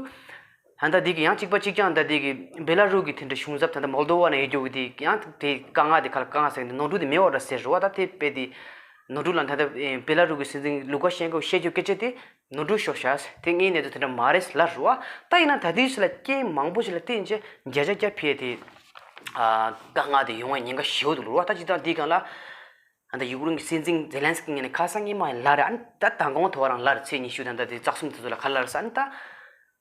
ད་ལྟ་དེ་གི་ཡང་གཅིག་པ་གཅིག་རྐྱང་ད་དེ་གི་བེ་ལ་རུ་གི་དེ་འདྲ་གཞུང་ཚབ་ད་ལྟ་མོལ་དོ་བ་ན་ཡོད་རྒྱུ་གི་དེ་ཡང་དེ་དཀའ་ངལ་དེ་ག་ལ་དཀའ་ངལ་ཟེར་གི་འདུག་ནོར་འཁྲུལ་དེ་མེད་པ་འདྲ་ཟེར་རེད་བ། ད་དེ་དཔེ་དེ་ནོར་འཁྲུལ་ལ་ད་ལྟ་བེ་ལ་རུ་གི་སྲིད་འཛིན་ལུ་ཀ་ཤན་ཀོ་བཤད་རྒྱུ་སྐད་ཆ་དེ་ནོར་འཁྲུལ་ཤོར་ཤག་དེ་ངའི་གནས་ཚུལ་དེ་འདྲ་མ་རེད་ལབ་རེད་བ། ད་ཡིན་ན་ད་དེའི་ཕྱི་ལ་རྐྱེན་མང་པོ་ཞིག་ལ་བརྟེན་བྱས་བརྒྱ་ཆ་བརྒྱ་ཕི་ཡ་དེ་དཀའ་ངལ་དེ་ཡོང་བའི་ཉེན་ཁ་ཞེ་པོ་འདུག་རེད་བ། ད་སྤྱིར་བཏང་དེའི་སྒང་ལ། ཨ་ནི་ད་ཡུཀ་རེན་གྱི་སྲིད་འཛིན་ཛེ་ལན་སི་ཀི་ངོས་ནས་ཁ་སང་ཉི་མ་ཡང་ལབ་རེད། ཨ་ནི་ད་མདང་དགོང་ཐོག་རང་ལབ་རེད། ཚེས་ཉི་ཤུ་དང་ད་དེ་རྩ་གསུམ་དེ་ཚོ་ལ་ག་ལབ་རེད་ཟེར། ཨ་ནི་ད་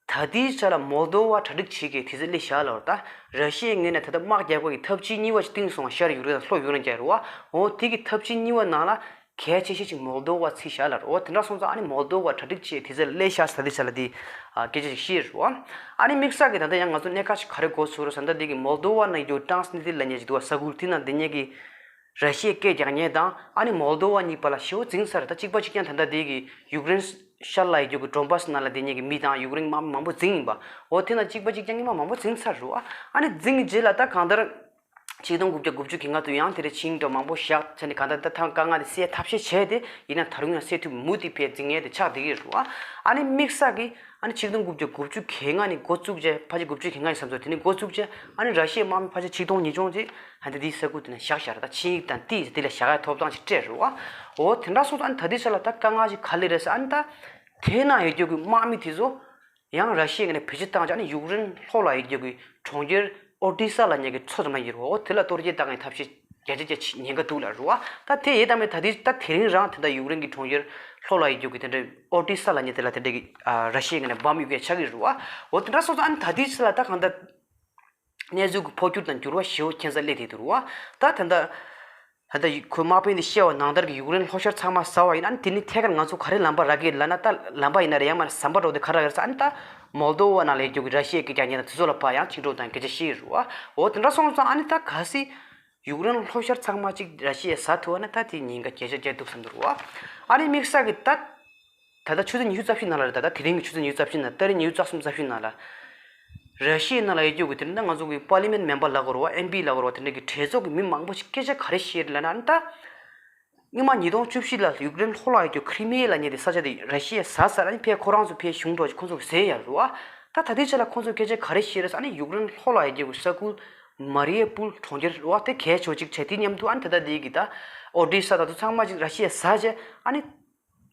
ད་ལྟའི་ཆ་ལ་མོལ་དོ་བ་གྲ་སྒྲིག་བྱེད་མཁན་དུས་ཚོད་སླེབས་ཤག་ལབ་རེད། ད་ར་ཤི་ཡའི་ངོས་ནས་ད་ལྟ་དམག་རྒྱག་པ་གི་ཐབས་ཇུས་གཉིས་པ་ཞིག་བཏིང་སོང་བ། ཤར་ཡུཀ་རེན་དང་ལྷོ་ཡུཀ་རེན་རྒྱག་རེད་བ། འོ་དེ་གི་ཐབས་ཇུས་གཉིས་པ་ནང་ལ་གལ་ཆེ་ཤོས་ཅིག་མོལ་དོ་བ་བརྩིས་ཤག་ལབ་རེད། འོ་དེ་འདྲ་སོང་ཙང་ཨ་ནི་མོལ་དོ་བ་གྲ་སྒྲིག་བྱེད་དུས་ཚོད་སླེབས་ཤག་ཟེར། ད་ལྟའི་ཆ་ལ་དེ་ཨ་སྐད་ཆ་ཞིག་བཤད་རེད་བ། ཨ་ནི་དམིགས་བསལ་གྱི་ད་ལྟ་ཡང་ང་ཚོ་གནད་འགག་ཞིག་ག་རེ་གོ་ཚུགས་རེད་ཟེར་ན། ད་དེ་གི་མོལ་དོ་བ་ནང་ཡོད་ཊ་རན་སི་ནི་ཏི་ལབ་མཁན་ཅིག་འདུག་བ། ས་ཁུལ་དེ་ནང་བསྡད་མཁན་གྱི་ར་ཤི་ཡའི་སྐད་རྒྱག་མཁན་དང་ཨ་ནི་མོལ་དོ་བ་གཉིས་བར་ལ་ཞེ་པོ་འཛིངས་ཚར་རེད། ད་གཅིག་པ་གཅིག་རྐྱང་ད་ལྟ་དེ་གི་ཡུཀ་རེན་ཤར་ལ་ཡོད་རྒྱུ་གི་ཌོན་བྷ་སི་ནང་ལ་བསྡད་མཁན་གྱི་མི་དང་ཡུཀ་རེན་དམག་མི་མང་པོ་འཛིངས་ཡིན་པ། འོ་དེ་ན་གཅིག་པ་གཅིག་རྐྱང་གཉིས་མ་མང་པོ་འཛིངས་ཚར་རེད་བ། ཨ་ནི་འཛིངས་རྗེས་ལ་ད་གང་ལྟར་ཆིག་སྟོང་དགུ་བརྒྱ་དགུ་བཅུ་གྱ་ལྔ་དུ་ཡང་དེ་རེ་ཆིངས་འགྲོ་མང་པོ་བཞག་བྱས་ནས་གང་ལྟར་ད་ཐང་དཀའ་ངལ་དེ་སེལ་ཐབས་ཤེས་བྱས་ཏེ་ཡིན་ན་ད་རུང་ཡང་སེལ་ཐུབ་མུ་མཐུད་ཕར་འཛིང་ཡས་དེ་ཆགས་བསྡད་ཀྱི་རེད་བ། ཨ་ནི་དམིགས་བསལ་གྱི་ཨ་ནི་ཆིག་སྟོང་དགུ་བརྒྱ་དགུ་བཅུ་གྱ་ལྔ་ནས་འགོ་བཙུགས་བྱས། ཕལ་ཆེར་དགུ་བཅུ་གྱ་ལྔ་ཡིན་བསམ་སོང་། དེ་ནས་འགོ་བཙུགས་བྱས་ཨ་ནི་ར་ཤི་ཡའི་དམག་མི་ཕལ་ཆེར་ཆིག་སྟོང་ཉིས་སྟོང་ཅིག་ཧན་ད་དེའི་ས་ཁུལ་དེ་ན་བཞག་བཞག་རེད། ད་ཆིངས་ཡིག་དང་དེ་དེ་ལ་བཞག་ཡ་ཐོབ་ཐང་ཅིག་སྤྲད་རེད་བ། འོ་དེ་འདྲ་སོང་ཙང་ཨ་ནི་ད་དེའི་ཆ་ལ་ད་དཀའ་ངལ་ཅིག་ག་ལེར་རེད་ཟེར། ཨ་ནི་ད་དེ་ན་ཡོད་རྒྱུ་གི་དམག་མི་དེ་ཚོ་ཡང་ར་ཤི་ཡའི་ངོས་ནས་བེད་སྤྱོད་བཏང་བྱས་ཨ་ནི་ཡུཀ་རེན་ལྷོ་ལ་ཡོད་རྒྱུ་གི་གྲོང་ཁྱེར་ཨོ་ཌི་ས་ལབ་མཁན་གྱི་མཚོ་དེ་མ་ཡིན་རུང་འོ་དེ་ལ་གཏོར་རྒོལ་བཏང་མཁན་ཐབས་ཤེས་བརྒྱ་ཆ་བརྒྱ་ཆེ་ཉེན་ཁ་འདུག་ལབ་རེད་བ། ད་དེ་ཡིན་དང་མིན་ད་དེ་ད་དེ་རིང་རང་ད་ལྟ་ཡུཀ་རེན་གྱི་གྲོང་ཁྱེར་ལྷོ་ལ་ཡོད་རྒྱུ་གི་དེ་འདྲའི་ཨོ་ཌི་ས་ལབ་མཁན་དེ་ལ་དེ་འདྲའི་གི་ཨ་ར་ཤི་ཡའི་ངོས་ནས་འབམ་གཡུག་མཁན་ཆགས་ཀྱི་རེད་བ། འོ་དེ་འདྲ་སོང་ཙང་ཨ་ནི་ད་དེའི་ཆ་ལ་ད་གང་ལྟར་གནས་ཚུལ་གྱི་འཕོ་འགྱུར་དང་འགྱུར་བ་ཞེ་པོ་ཁྱད་མཚར་སླེབས་བསྡད་འདུག་རེད་བ། ད་ད་ལྟ་ད་ལྟ་ཁོའི་དམག་དཔོན་དེ་བཤད་པ་ནང་ལྟར་གྱི་ཡུཀ་རེན་ལྷོ་ཤར་ཚང་མ་ཟ་བ་ཡིན་ན་ཨ་ནི་དེ་ནི་ཐད་ཀར་ང་ཚོ་ག་རེ་ལམ་པ་རག་གི་ལབ་ན། ད་ལམ་པ་ཡིན་ན་རེད། ཡང་མིན་ན་ཟམ་པ་འདྲ་བོ་དེ་ག་རེ་རག་གི་རེད་ཟེར། ཨ་ནི་ད་མོལ་དོ་བ་ནང་ལ་ཡོད་རྒྱུ་གི་ར་ཤི་ཡའི་སྐད་རྒྱག་མཁན་དང་དེ་ཚོ་ལ་ཕར་ཡང་བཅིངས་འགྲོལ་དང་སྐད་ཆ་བཤད་ཀྱི་རེད་བ། འོ་དེ་འདྲ་སོང་ཙང་ཨ་ནི་ད་གལ་སྲིད་ཡུཀ་རེན་ལྷོ་ཤར་ཚང་མ་གཅིག་ར་ཤི་ཡས་ཟ་ཐུབ་པ་ན་ད་དེ་ཉེན་ཁ་བརྒྱ་ཆ་བརྒྱ་འདུག་བསམ་འདུག་རེད་བ། ཨ་ནི་དམིགས་བསལ་གྱི་ད་ད་ལྟ་ཆུ་ཚོད་ཉི་ཤུ་རྩ་བཞི་ནང་ལ་རེད། ད་ལྟ་དེ་རིང་གི་ཆུ་ཚོད་ཉི་ཤུ་རྩ་བཞི་ནང་། ཏ་རིག་ཉི་ཤུ་རྩ་གསུམ་རྩ་བཞི་ནང་ལ་ར་ཤི་ཡའི་ནང་ལ་ཡོད་རྒྱུ་གི་དེ་རིང་ད་ང་ཚོ་གི་པར་ལི་མེན་མེམ་བར་ལབ་དགོས་རེད་བ། ཨེམ་པི་ལབ་དགོས་རེད་བ། དེ་འདྲ་གི་གྲོས་ཚོགས་ཀྱི་མི་མང་པོ་ཞིག་སྐད་ཆ་ག་རེ་བཤད་རེད་ལབ་ན། ཨ་ནི་ད་སྔོན་མ་ཉིས་སྟོང་བཅུ་བཞི་ལ་ཡུཀ་རེན་ལྷོ་ལ་ཡོད་རྒྱུ་ཁི་རི་མི་ཡ་ལབ་མཁན་དེ་ས་ཆ་དེ་ར་ཤི་ཡས་ཟ་ཚར། ཨ་ནི་ཕར་ཁོ་རང་ཚོ་ཕར་གཞུང་འགྲོ་ཅིག་ཁོ་ཚོ་གི་ཟས་ཡར་རེད་བ། ད་ད་ལྟའི་ཆ་ལ་ཁོ་ཚོ་སྐད་ཆ་ག་རེ་བཤད་རེད་ཟེར། ཨ་ནི་ཡུཀ་རེན་ལྷོ་ལ་ཡོད་རྒྱུ་གི་ས་ཁུལ་མ་རི་ཡུ་པོལ་གྲོང་ཁྱེར་རེད་བ། དེ་གལ་ཆེ་བོ་ཅིག་བྱས། དེ་མཉམ་དུ་ཨ་ནི་ད་ལྟ་དེ་གི་ད་ཨོ་ཌི་ས་ད་དུ་ཚང་མ་ཅིག་ར་ཤི་ཡས་ཟ་བྱས། ཨ་ནི་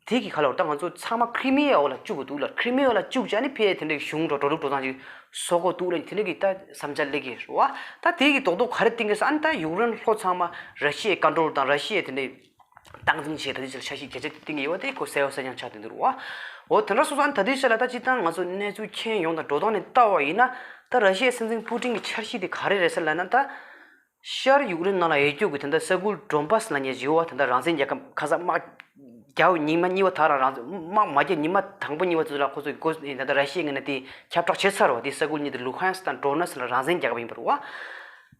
དེ་གི་ཁ་ལོར་ད་ང་ཚོ་ཚང་མ་ཁྲི་མི་ཡའི་འོག་ལ་བཅུག་གི་འདུག་ལ། ཁྲི་མི་ཡའི་འོག་ལ་བཅུག་བྱས་ནས་ཕ་གིར་དེ་འདྲའི་གཞུང་འགྲོ་འགྲོ་ལུགས་འགྲོ་སྟངས་ཅིག་བཟོ་དགོས་འདུག་ལ། དེ་འདྲ་གི་ད་བསམ་འཆར་སླེབས་ཀྱི་རེད་བ། ད་དེ་གི་རྡོག་རྡོག་ག་རེ་བཏིང་གི་ཟེར་ཨ་ནི་ད་ཡུཀ་རེན་ལྷོ་ཚང་མ་ར་ཤི་ཡའི་ཀོན་ཊོལ་དང་ར་ཤི་ཡའི་དེ་འདྲའི་སྟངས་འཛིན་བྱས། ད་དེ་ཚོ་ལ་འཆར་གཞི་རྒྱ་ཆེ་བཏིང་གི་ཡོད་པ་དེ་ཁོ་གསལ་པོ་གསལ་རྐྱང་ཆགས་བསྡད་འདུག་རེད་བ། འོ་དེ་འདྲ་སོང་ཙང་ད་དེའི་ཆ་ལ་ད་སྤྱིར་བཏང་ང་ཚོ་གནས་ཚུལ་མཁྱེན་ཡོང་དང་འགྲོ་སྟངས་ནས་ལྟ་བ་ཡིན་ན། ད་ར་ཤི་ཡའི་སྲིད་འཛིན་པུ་ཏིན་གྱི་འཆར་གཞི་དེ་ག་རེ་རེད་ཟེར་ལབ་ན། ད་ཤར་ཡུཀ་རེན་ནང་ལ་ཡོད་རྒྱུ་གི་དེ་འདྲ་ས་ཁུལ་ཌོན་པཱས་ལབ་མཁན་ཅིག་ཡོད་པ། དེ་འདྲ་རང་བཙན་རྒྱལ་ཁབ་ཁ་སང་དམག་རྒྱག་ཉི་མ་གཉིས་པ་དག་རང་རང་དམག་མ་རྒྱག་ཉི་མ་དང་པོ་གཉིས་པ་དེ་ཚོ་ལ་ཁོ་ཚོས་སྒོ་ད་ལྟ་ར་ཤི་ཡའི་ངོས་ནས་དེ་ཁྱབ་བསྒྲགས་བྱས་ཚར་བ། དེ་ས་ཁུལ་གཉིས་དེ་ལུ་ཧན་སི་དང་ཌོ་ནེ་སི་ལ་རང་བཙན་རྒྱལ་ཁབ་ཡིན་པ་རེད་བ།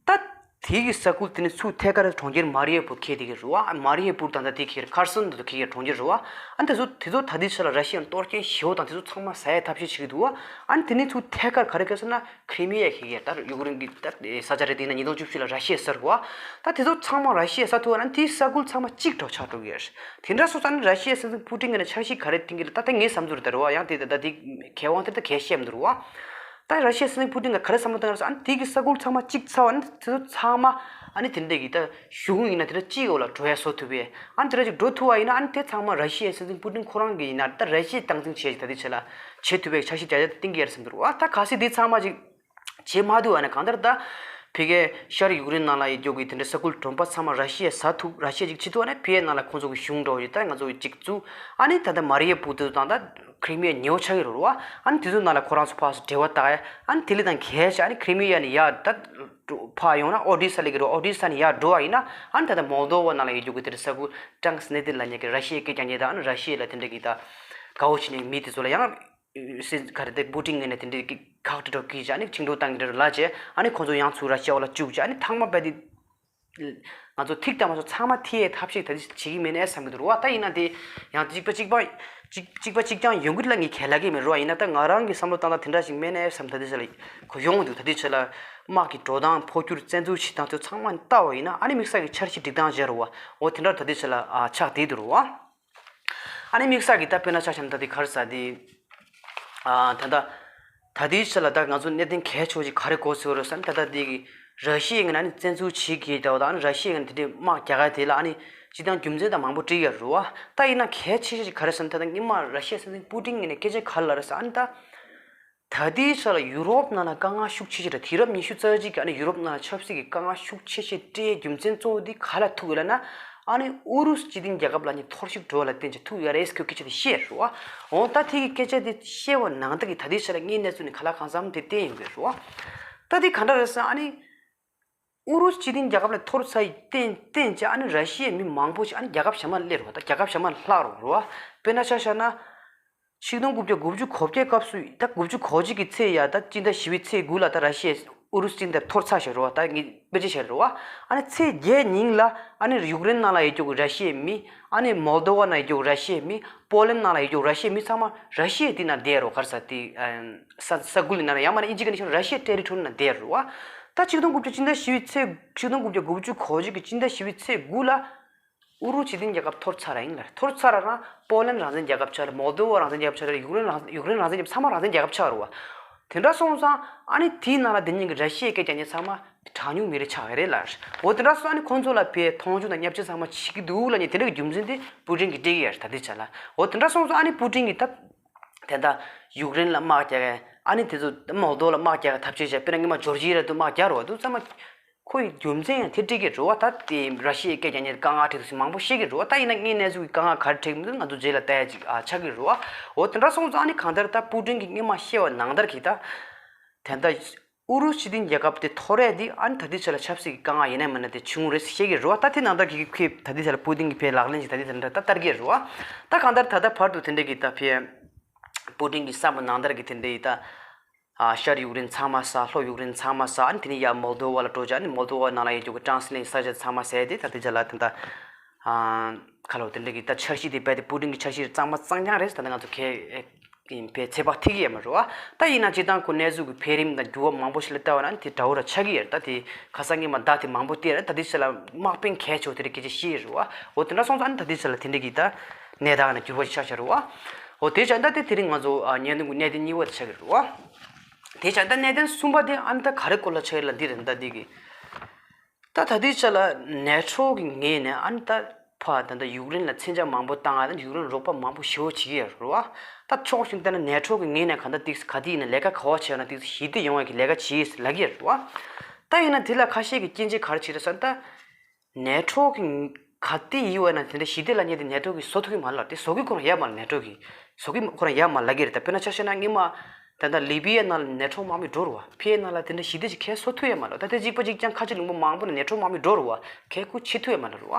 ད་དེ་གི་ས་ཁུལ་དེ་ནི་ཚུར་ཐད་ཀར་གྲོང་ཁྱེར་མ་རི་ཡུ་པོལ་འཁེལ་བསྡད་ཀྱི་རེད་བ། མ་རི་ཡུ་པོལ་དང་ད་དེ་འཁེལ་ཁར་སོན་དེ་ཚོ་འཁེལ་གྱི་གྲོང་ཁྱེར་རེད་བ། ཨ་ནི་དེ་ཚོ་དེ་ཚོ་ད་ལྟའི་ཆ་ལ་ར་ཤི་ཡའི་གཏོར་སྐྱོན་ཞེ་པོ་དང་དེ་ཚོ་ཚང་མ་ཟ་ཡའི་ཐབས་ཤེས་བྱེད་ཀྱི་འདུག་བ། ཨ་ནི་དེ་ནི་ཚུར་ཐད་ཀར་ག་རེ་འཁེལ་ཟེར་ན་ཁྲི་མི་ཡ་འཁེལ་གྱི་རེད། ད་ཡུཀ་རེན་གྱི་ད་ས་ཆ་རེད། དེ་ཡིན་ན་ཉིས་སྟོང་བཅུ་བཞི་ལ་ར་ཤི་ཡས་ཟ་རེད་བ། ད་དེ་ཚོ་ཚང་མ་ར་ཤི་ཡས་ཟ་ཐུབ་པ་ན་དེའི་ས་ཁུལ་ཚང་མ་གཅིག་འདྲ་ཆགས་འགྲོ་གི་རེད། དེ་འདྲ་སོང་ཙང་ནི་ར་ཤི་ཡའི་སྲིད་འཛིན་པུ་ཏིན་གྱི་ནས་འཆར་གཞི་ག་རེ་བཏིང་གི་རེད། ད་ལྟ་ངའི་བསམ་ཚུལ་རེད་ད་རེད་བ། ཡང་དེ་ད་ལྟ་དེ་མཁས་དབང་དེ་ད་གས་བཤད་མི་འདུག་རེད་བ། ད་ར་ཤི་ཡའི་སྲིད་འཛིན་པུ་ཏིན་གྱིས་ག་རེ་བསམ་བློ་བཏང་གི་རེད་ཟེར། ཨ་ནི་དེ་གི་ས་ཁུལ་ཚང་མ་གཅིག་ཚར་བ་ནི་དེ་ཚོ་ཚང་མ་ཨ་ནི་དེ་འདྲ་གི་ད་གཞུང་ཡིན་ན་དེ་འདྲ་གཅིག་འོག་ལ་འགྲོ་ཡ་བཟོ་ཐུབ་པས། ཨ་ནི་དེ་འདྲ་ཅིག་འགྲོ་ཐུབ་པ་ཡིན་ན་ཨ་ནི་དེ་ཚང་མ་ར་ཤི་ཡའི་སྲིད་འཛིན་པུ་ཏིན་ཁོ་རང་གི་ཡིན་ན་ད་ར་ཤི་ཡའི་སྟངས་འཛིན་བྱས་ཀྱི་ད་ལྟའི་ཆ་ལ་བྱེད་ཐུབ་པའི་འཆར་གཞི་བརྒྱ་ཆ་བཏིང་གི་ཡོད་རེད་བསམ་འདུག་རེད་བ། ད་གལ་སྲིད་དེ་ཚང་མ་ཅིག་བྱེད་མ་ཐུབ་པ་ན་གང་ལྟར་ད་ཕ་གིའི་ཤར་ཡུཀ་རེན་ནང་ལ་ཡོད་རྒྱུ་གི་དེ་འདྲའི་ས་ཁུལ་ཌོན་པཱས་ཚང་མ་ར་ཤི་ཡས་ཟ་ཐུབ། ར་ཤི་ཡས་ཅིག་བྱེད་ཐུབ་པ་ན་ཕ་གིའི་ནང་ལ་ཁོང་ཚོ་གི་གཞུང་འདྲ་བོ་ཅིག་ད་ང་ཚོ་གི་ཅིག་བཙུགས། ཨ་ནི་ད་ལྟ་མ་རི་ཡུ་པོལ་དེ་ཚོ་དང་ད་ཁྲི་མི་ཡ་ཉེ་བོ་ཆགས་ཀྱི་རེད་བ། ཨ་ནི་དེ་ཚོའི་ནང་ལ་ཁོ་རང་ཚོ་ཕར་ཚུར་འབྲེལ་བ་བཏགས་ཡ། ཨ་ནི་དེ་ལས་དང་གལ་ཆེ་ཨ་ནི་ཁྲི་མི་ཡ་ནས་ཡར་ད་ཕར་ཡོང་ན་ཨོ་ཌི་ས་སླེབས་ཀྱི་རེད། ཨོ་ཌི་ས་ནས་ཡར་འགྲོ་བ་ཡིན་ན་ཨ་ནི་ད་ལྟ་མོལ་དོ་བ་ནང་ལ་ཡོད་རྒྱུ་གི་དེ་འདྲའི་ས་ཁུལ་ཊ་རན་སི་ནེ་སི་ཊར་ལབ་མཁན་གྱི་ར་ཤི་ཡའི་སྐད་རྒྱག་མཁན་དང་ཨ་ནི་ར་ཤི་ཡ་ལ་དེ་འདྲ་གི་ད་དགའ་བོ་བྱེད་མཁན་མི་དེ་ཚོ་ལ་ཡང་། སྲིད་ག་རེ་དེ་པུ་ཏིན་ངོས་ནས་དེ་འདྲའི་གི་ཁག་དཀྲི་འགྲོ་གི་བྱས་ཨ་ནི་བཅིངས་འགྲོལ་བཏང་གི་འདྲ་ལ་བྱས། ཨ་ནི་ཁོང་ཚོ་ཡང་ཚུར་ར་ཤི་ཡའི་འོག་ལ་བཅུག་བྱས། ཨ་ནི་ཐང་མ་རྦད་དེ་ང་ཚོ་ཐིག་ལྟ་མ་སོང་ཚང་མ་ཐེ་ཡའི་ཐབས་ཤེས་ད་ཅི་བྱེད་ཀྱི་མེད་ནས་བསམ་གྱི་འདུག་རེད་བ། ད་ཡིན་ན་དེ་ཡང་གཅིག་པ་གཅིག་པ་གཅིག་གཅིག་པ་གཅིག་རྐྱང་ཡོང་གི་རེད་ལབ་ངས་ཁས་ལེན་གྱི་མེད་རེད་བ། ཡིན་ན་ད་ང་རང་གི་བསམ་བློ་བཏང་སྟངས་དེ་འདྲ་ཞིག་མེད་ནས་བསམ། ད་ལྟའི་ཆ་ལ་གོ་ཡོང་གི་འདུག་ད་ལྟའི་ཆ་ལ་དམག་གི་འགྲོ་སྟངས་འཕོ་འགྱུར་བཙན་འཛུལ་བྱེད་སྟངས་དེ་ཚང་མ་ལྟ་བ་ཡིན་ན་ཨ་ནི་དམིགས་བསལ་གྱི་འཆར་གཞི་སྒྲིག་སྟངས་བྱས་རེད་བ། འོ་དེ་འདྲ་ད་ལྟའི་ཆ་ལ་ཨ་ཆགས་བསྡད་འདུག་རེད་བ། ཨ་ནི་དམིགས་བསལ་གྱི་ད་དཔེར་ན་ཆ་བཞག་ན་ད་དེ་ག་རེ་ཟེར་དེ། ཨ་ད་ལྟ་ད་ལྟའི་ཆ་ལ་ད་ང་ཚོ་གནད་དོན་གལ་ཆེ་བ་ཅིག་ག་རེ་གོ་སྲོལ་རེད་ཟེར་ན། ད་ལྟ་དེ་གི་ར་ཤི་ཡའི་ངོས་ནས་ཨ་ནི་བཙན་འཛུལ་བྱེད་ཀྱི་ཡོད་པ་དང་ཨ་ནི་ར་ཤི་ཡའི་ངོས་ནས་དེ་འདྲའི་དམག་རྒྱག་ག་དེ་ལ་ཨ་ནི་སྤྱིར་བཏང་རྒྱུ་མཚན་དང་མང་པོ་བྲིས་ཡོད་རེད་བ། ད་ཡིན་ན་གལ་ཆེ་ཤོས་ཅིག་ག་རེ་ཟེར་ན། ད་ལྟ་སྔོན་མ་ར་ཤི་ཡའི་སྲིད་འཛིན་པུ་ཏིན་ངོས་ནས་སྐད་ཆ་ག་རེ་ལབ་རེད་ཟེར་ན། ཨ་ནི་ད། ད་ལྟའི་ཆ་ལ་ཡུ་རོབ་ནང་ལ་དཀའ་ངལ་ཤུགས་ཆེ་ཤོས་རེད། དུས་རབས་ཉི་ཤུ་རྩ་གཅིག་གི་ཨ་ནི་ཡུ་རོབ་ནང་ལ་ཆབ་སྲིད་ཀྱི་དཀའ་ངལ་ཤུགས་ཆེ་ཤོས་སྤྲད་རྒྱུ་མཚན་གཙོ་བོ་འདི་ག་ལ་ཐུག་ཡོད་ལབ་ན། ཨ་ནི་ཨུ་རུ་སུ་སྤྱི་མཐུན་རྒྱལ་ཁབ་ལ་ནི་འཐོར་ཞིག་འགྲོ་བ་ལ་བརྟེན་ཅིག་ཐུག་ཡོད་རེད་ཟེར་ཁོས་སྐད་ཆ་དེ་བཤད་རེད་བ། འོ་ད་དེ་གི་སྐད་ཆ་དེ་བཤད་པ་ནང་ལྟར་གྱི་ད་ལྟའི་ཆ་ལ་དངོས་གནས་ཚུལ་ནི་ག་ལ་གང་འཚམ་དེ་བསྟན་ཡོང་གི་རེད་བ། ད་དེ་ག་འདྲ་རེད་ཟེར་ན། ཨ་ནི། ཨུ་རུ་སུ་སྤྱི་མཐུན་རྒྱལ་ཁབ་ལ་འཐོར་ཚར་ཡི་བརྟེན་བརྟེན་བྱས་ཨ་ནི་ར་ཤི་ཡའི་མི་མང་པོ་ཞིག་ཨ་ནི་རྒྱལ་ཁབ་གཞན་མ་སླེབས་རོགས། ད་རྒྱལ་ཁབ་གཞན་མ་ལྷག་རོགས་རོགས། དཔེར་ན་ཆ་བཞག་ན། ཆིག་སྟོང་དགུ་བརྒྱ་དགུ་བཅུ་གོ་བརྒྱད་སྐབས་སུ་ད་དགུ་བཅུ་གོ་གཅིག་གི་ཚེས་ཡ་ད་སྤྱི་ཟླ་བཞི་པའི་ཚེས་དགུ་ལ་ད་ར་ཤི་ཡས་ཨུ་རུ་སུ་སྤྱི་མཐུན་འཐོར་ཚར་བཞག་རོགས། ད་ངས་དཔེ་ཆ་བཞག་རོགས། ཨ་ནི་ཚེས་བརྒྱད་ཉིན་ལ་ཨ་ནི་ཡུཀ་རེན་ནང་ལ་ཡོད་རྒྱུ་གི་ར་ཤི་ཡའི་མི། ཨ་ནི་མོལ་དོ་བ་ནང་ཡོད་རྒྱུ་གི་ར་ཤི་ཡའི་མི། པོ་ལན་ནང་ལ་ཡོད་རྒྱུ་ར་ཤི་ཡའི་མི་ཚང་མ་ར་ཤི་ཡའི་དེ་ན་བསྡད་རོགས། ག་རེ་ཟེར་དེ་ས་ས་ཁུལ་ནང་ལ་ཡང་མིན་ན་ཨིན་ཇི་སྐད་ནས་བཤད་ན་ར་ཤི་ཡའི་ཊེ་རི་ཊོ་རི་ནང་བསྡད་རོགས། ད་ཆིག་སྟོང་དགུ་བརྒྱ་ཕྱི་ཟླ་བཞི་པའི་ཚེས་ཆིག་སྟོང་དགུ་བརྒྱ་དགུ་བཅུ་གོ་གཅིག་གི་ཕྱི་ཟླ་བཞི་པའི་ཚེས་དགུ་ལ་ཨུ་རུ་སུ་སྤྱི་མཐུན་རྒྱལ་ཁབ་འཐོར་ཚར་ར་ཡིན་ལ། འཐོར་ཚར་ར་རང་པོ་ལན་རང་བཙན་རྒྱལ་ཁབ་ཆགས་ར། མོལ་དོ་བ་རང་བཙན་རྒྱལ་ཁབ་ཆགས་ར། ཡུཀ་རེན་རང་ཡུཀ་རེན་རང་བཙན་རྒྱལ་ཁབ་ཚང་མ་རང་བཙན་རྒྱལ་ཁབ་ཆགས་ར་བ། དེ་འདྲ་སོང་ཙང་ཨ་ནི་དེའི་ནང་ལ་དེ་ཉིན་གྱི་ར་ཤི་ཡའི་སྐད་རྒྱག་མཁན་ཚང་མ་གྲངས་ཉུང་མི་རེ་ཆགས་ཀྱི་རེད་ལ། འོ་དེ་འདྲ་སོང་ཨ་ནི་ཁོང་ཚོ་ལ་བས་མཐོང་ཆུང་དང་བརྙས་བཅོས་ཚང་མ་བྱེད་ཀྱི་འདུག་ལབ་མཁན་དེ་འདྲ་གི་རྒྱུ་མཚན་དེ་པུ་ཏིན་གྱིས་སྤྲད་ཀྱི་ཡོད་རེད་ད་ལྟའི་ཆ་ལ། འོ་དེ་འདྲ་སོང་ཙང་ཨ་ནི་པུ་ཏིན་གྱིས་ད་དེ་འདྲ་ཡུཀ་རེན་ལ་དམག་རྒྱག་གི་ཨ་ནི་དེ་ཚོ་མོལ་དོ་ལ་དམག་རྒྱག་གི་ཐབས་ཇུས་བྱས། དཔེར་ན་སྔོན་མ་ཇོར་ཇི་ཡ་ལ་དུ་དམག་རྒྱག་རོགས་འདུག་ཚང་མ། ཁོ་ཡི་རྒྱུ་མཚན་ཡང་དེ་སྤྲད་ཀྱི་རེད་བ། ད་དེ་ར་ཤི་ཡའི་སྐད་རྒྱག་མཁན་དཀའ་ངལ་འཕྲད་འདུག་ཟེར་མང་པོ་བཤད་ཀྱི་རེད་བ། ད་ཡིན་ན་དངོས་གནས་ཚུལ་གྱི་དཀའ་ངལ་ག་རེ་འཕྲད་ཀྱི་འདུག་ང་ཚོ་རྗེས་ལ་ལྟ་ཡ་ཅིག་ཨ་ཆགས་ཀྱི་རེད་བ། འོ་དེ་འདྲ་སོང་ཙང་ཨ་ནི་གང་ལྟར་ད་པུ་ཏིན་གྱིས་སྔོན་མ་བཤད་པ་ནང་ལྟར་གྱིས་ད། དེ་འདྲ་ཨུ་རུ་སུ་སྤྱི་མཐུན་རྒྱལ་ཁབ་དེ་འཐོར་ཡས་དེ་ཨ་ནི་ད་ལྟའི་ཆ་ལ་ཆབ་སྲིད་ཀྱི་དཀའ་ངལ་ཡིན་ན་མིན་ན་དེ་བྱུང་རེད་ཟེར་བཤད་ཀྱི་རེད་བ། ད་དེ་ནང་ལྟར་གྱིས་ཁོས་ད་ལྟའི་ཆ་ལ་པུ་ཏིན་གྱིས་ཕའི་ལག་ལེན་ཞིག་ད་ལྟའི་ཆ་ལ་ད་བསྟར་གྱི་རེད་བ། ད་གང་ལྟར་ད་ལྟ་བར་དུ་དེ་འདྲ་གི་ད་ཕའི་པུ་ཏིན་གྱིས་བསམ་པ་ནང་ལྟར་གྱི་དེ་འདྲ་ཡི་ད། ཨ་ཤར་ཡུཀ་རེན་ཚང་མ་ཟ། ལྷོ་ཡུཀ་རེན་ཚང་མ་ཟ། ཨ་ནི་དེ་ནས་ཡར་མོལ་དོ་བ་ལ་འགྲོ་བྱས། ཨ་ནི་མོལ་དོ་བ་ནང་ལ་ཡོད་རྒྱུ་གི་ཀྲང་སི་ལེན་ས་ཆ་ཚང་མ་ཟས་ཏེ་ད་དེ་ཆ་ལ་དེ་འདྲ། ཨ་ཁ་ལོ་དེ་འདྲ་གི་ད་འཆར་གཞི་དེ་རྦད་དེ་པུ་ཏིན་གྱི་འཆར་གཞི་གཙང་མ་གཙང་རྐྱང་རེད། ད་ནི་ང་ཚོ་གས་ཡིན་པའི་ཚོད་དཔག་ཐིག་གི་ཡོད་མ་རེད་བ། ད་ཡིན་ན་སྤྱིར་བཏང་ཁོ་གནས་ཚུལ་གྱི་འཕེལ་རིམ་དང་འགྱུར་བ་མང་པོ་ཞིག་ལ་ལྟ་བ་ན་དེ་འདྲ་བོ་ར་ཆགས་ཀྱི་ཡོད་རེད། ད་དེ་ཁ་སང་སྔོན་མ་ཟླ་དེ་མང་པོ་བལྟས་རེད། ད་དེ་ཆ་ལ་དམག་དཔོན་གལ་ཆེ་བོ་དེ་འདྲ་སྐད་ཆ་བཤད་ཡོད་རེད་བ། འོ་དེ་འདྲ་སོང་ཙང་ཨ་ནི་ད་དེ་ཆ་ལ་དེ་འདྲ་གི་ད་གནས་སྟངས་ན་འགྱུར་བ་ཞིག་ཆགས་ཤག་རེད་བ། འོ་དེ་ཆ་ད་དེ་དེ་རིང་ང་ཚོ་ཨ་གནད་དོན་གྱི་གནད་དོན་གཉིས་པ་དེ་ཆགས་ཀྱི་རེད་བ། དེ་ཆ་ད་གནད་དོན་གསུམ་པ་དེ་ཨ་ནི་ད་ག་རེ་སྐོར་ལ་ཆགས་ཡོད་ལབ་འདི་རེད། ད་འདི་གི་ད་ད་ལྟའི་ཆ་ལ་ནེ་ཊོ་གི་ངོས་ནས་ཨ་ནི་ད་ ཕར་ད་ལྟ་ཡུཀ་རེན་ལ་མཚོན་ཆ་མང་པོ་བཏང་ཡ་དང་ཡུཀ་རེན་རོགས་པ་མང་པོ་ཞེ་པོ་བྱེད་ཀྱི་ཡོད་རེད་བ། ད་ཕྱོགས་གཅིག་བལྟས་ན་ནེ་ཊོ་གི་ངོས་ནས་གང་ལྟར་ཏིག་ག་དུས་ཡིན་ན་ལས་ཀ་ག་བ་བྱས་ཡོད་ན་ཏིག་ཞི་བདེ་ཡོང་བའི་གི་ལས་ཀ་བྱེད་ལབ་ཀྱི་ཡོད་རེད་བ། ད་ཡིན་ན་དེ་ལ་ཁ་ཤས་ཀྱི་སྐྱོན་ཆ་ག་རེ་བྱེད་རེད་ཟེར་ན། ད་ནེ་ཊོ་གི་ག་དུས་ཡིན་པ་ན་དེ་འདྲ་ཞི་བདེ་ལབ་མཁན་དེ་ནེ་ཊོ་གིས་བཟོ་ཐུབ་ཀྱི་མ་རེད་ལབ། དེ་བཟོ་གི་ཁོ་རང་ཡོད་མ་རེད། ནེ་ཊོ་གིས་བཟོ་གི་ཁོ་རང་ཡོད་མ་རེད་ལབ་ཀྱི་རེད། ད་དཔེར་ན་ཆ་བཞག་ན་སྔོན་མ་ད་ལྟ་ལི་བི་ཡའི་ནང་ལ་ནེ་ཊོ་དམག་མི་འགྲོ་རེད་བ། ཕར་ནང་ལ་དེ་འདྲ་ཞི་བདེ་ཅིག་ཁས་བཟོ་ཐུབ་ཡོད་མ་རེད། ད་དེ་གཅིག་པ་གཅིག་རྐྱང་ཁ་ཆེ་ལུང་པ་མང་པོ་ནས་ནེ་ཊོ་དམག་མི་འགྲོ་རེད་བ། ཁས་ཁུར་བྱེད་ཐུབ་ཡོད་མ་རེད་བ།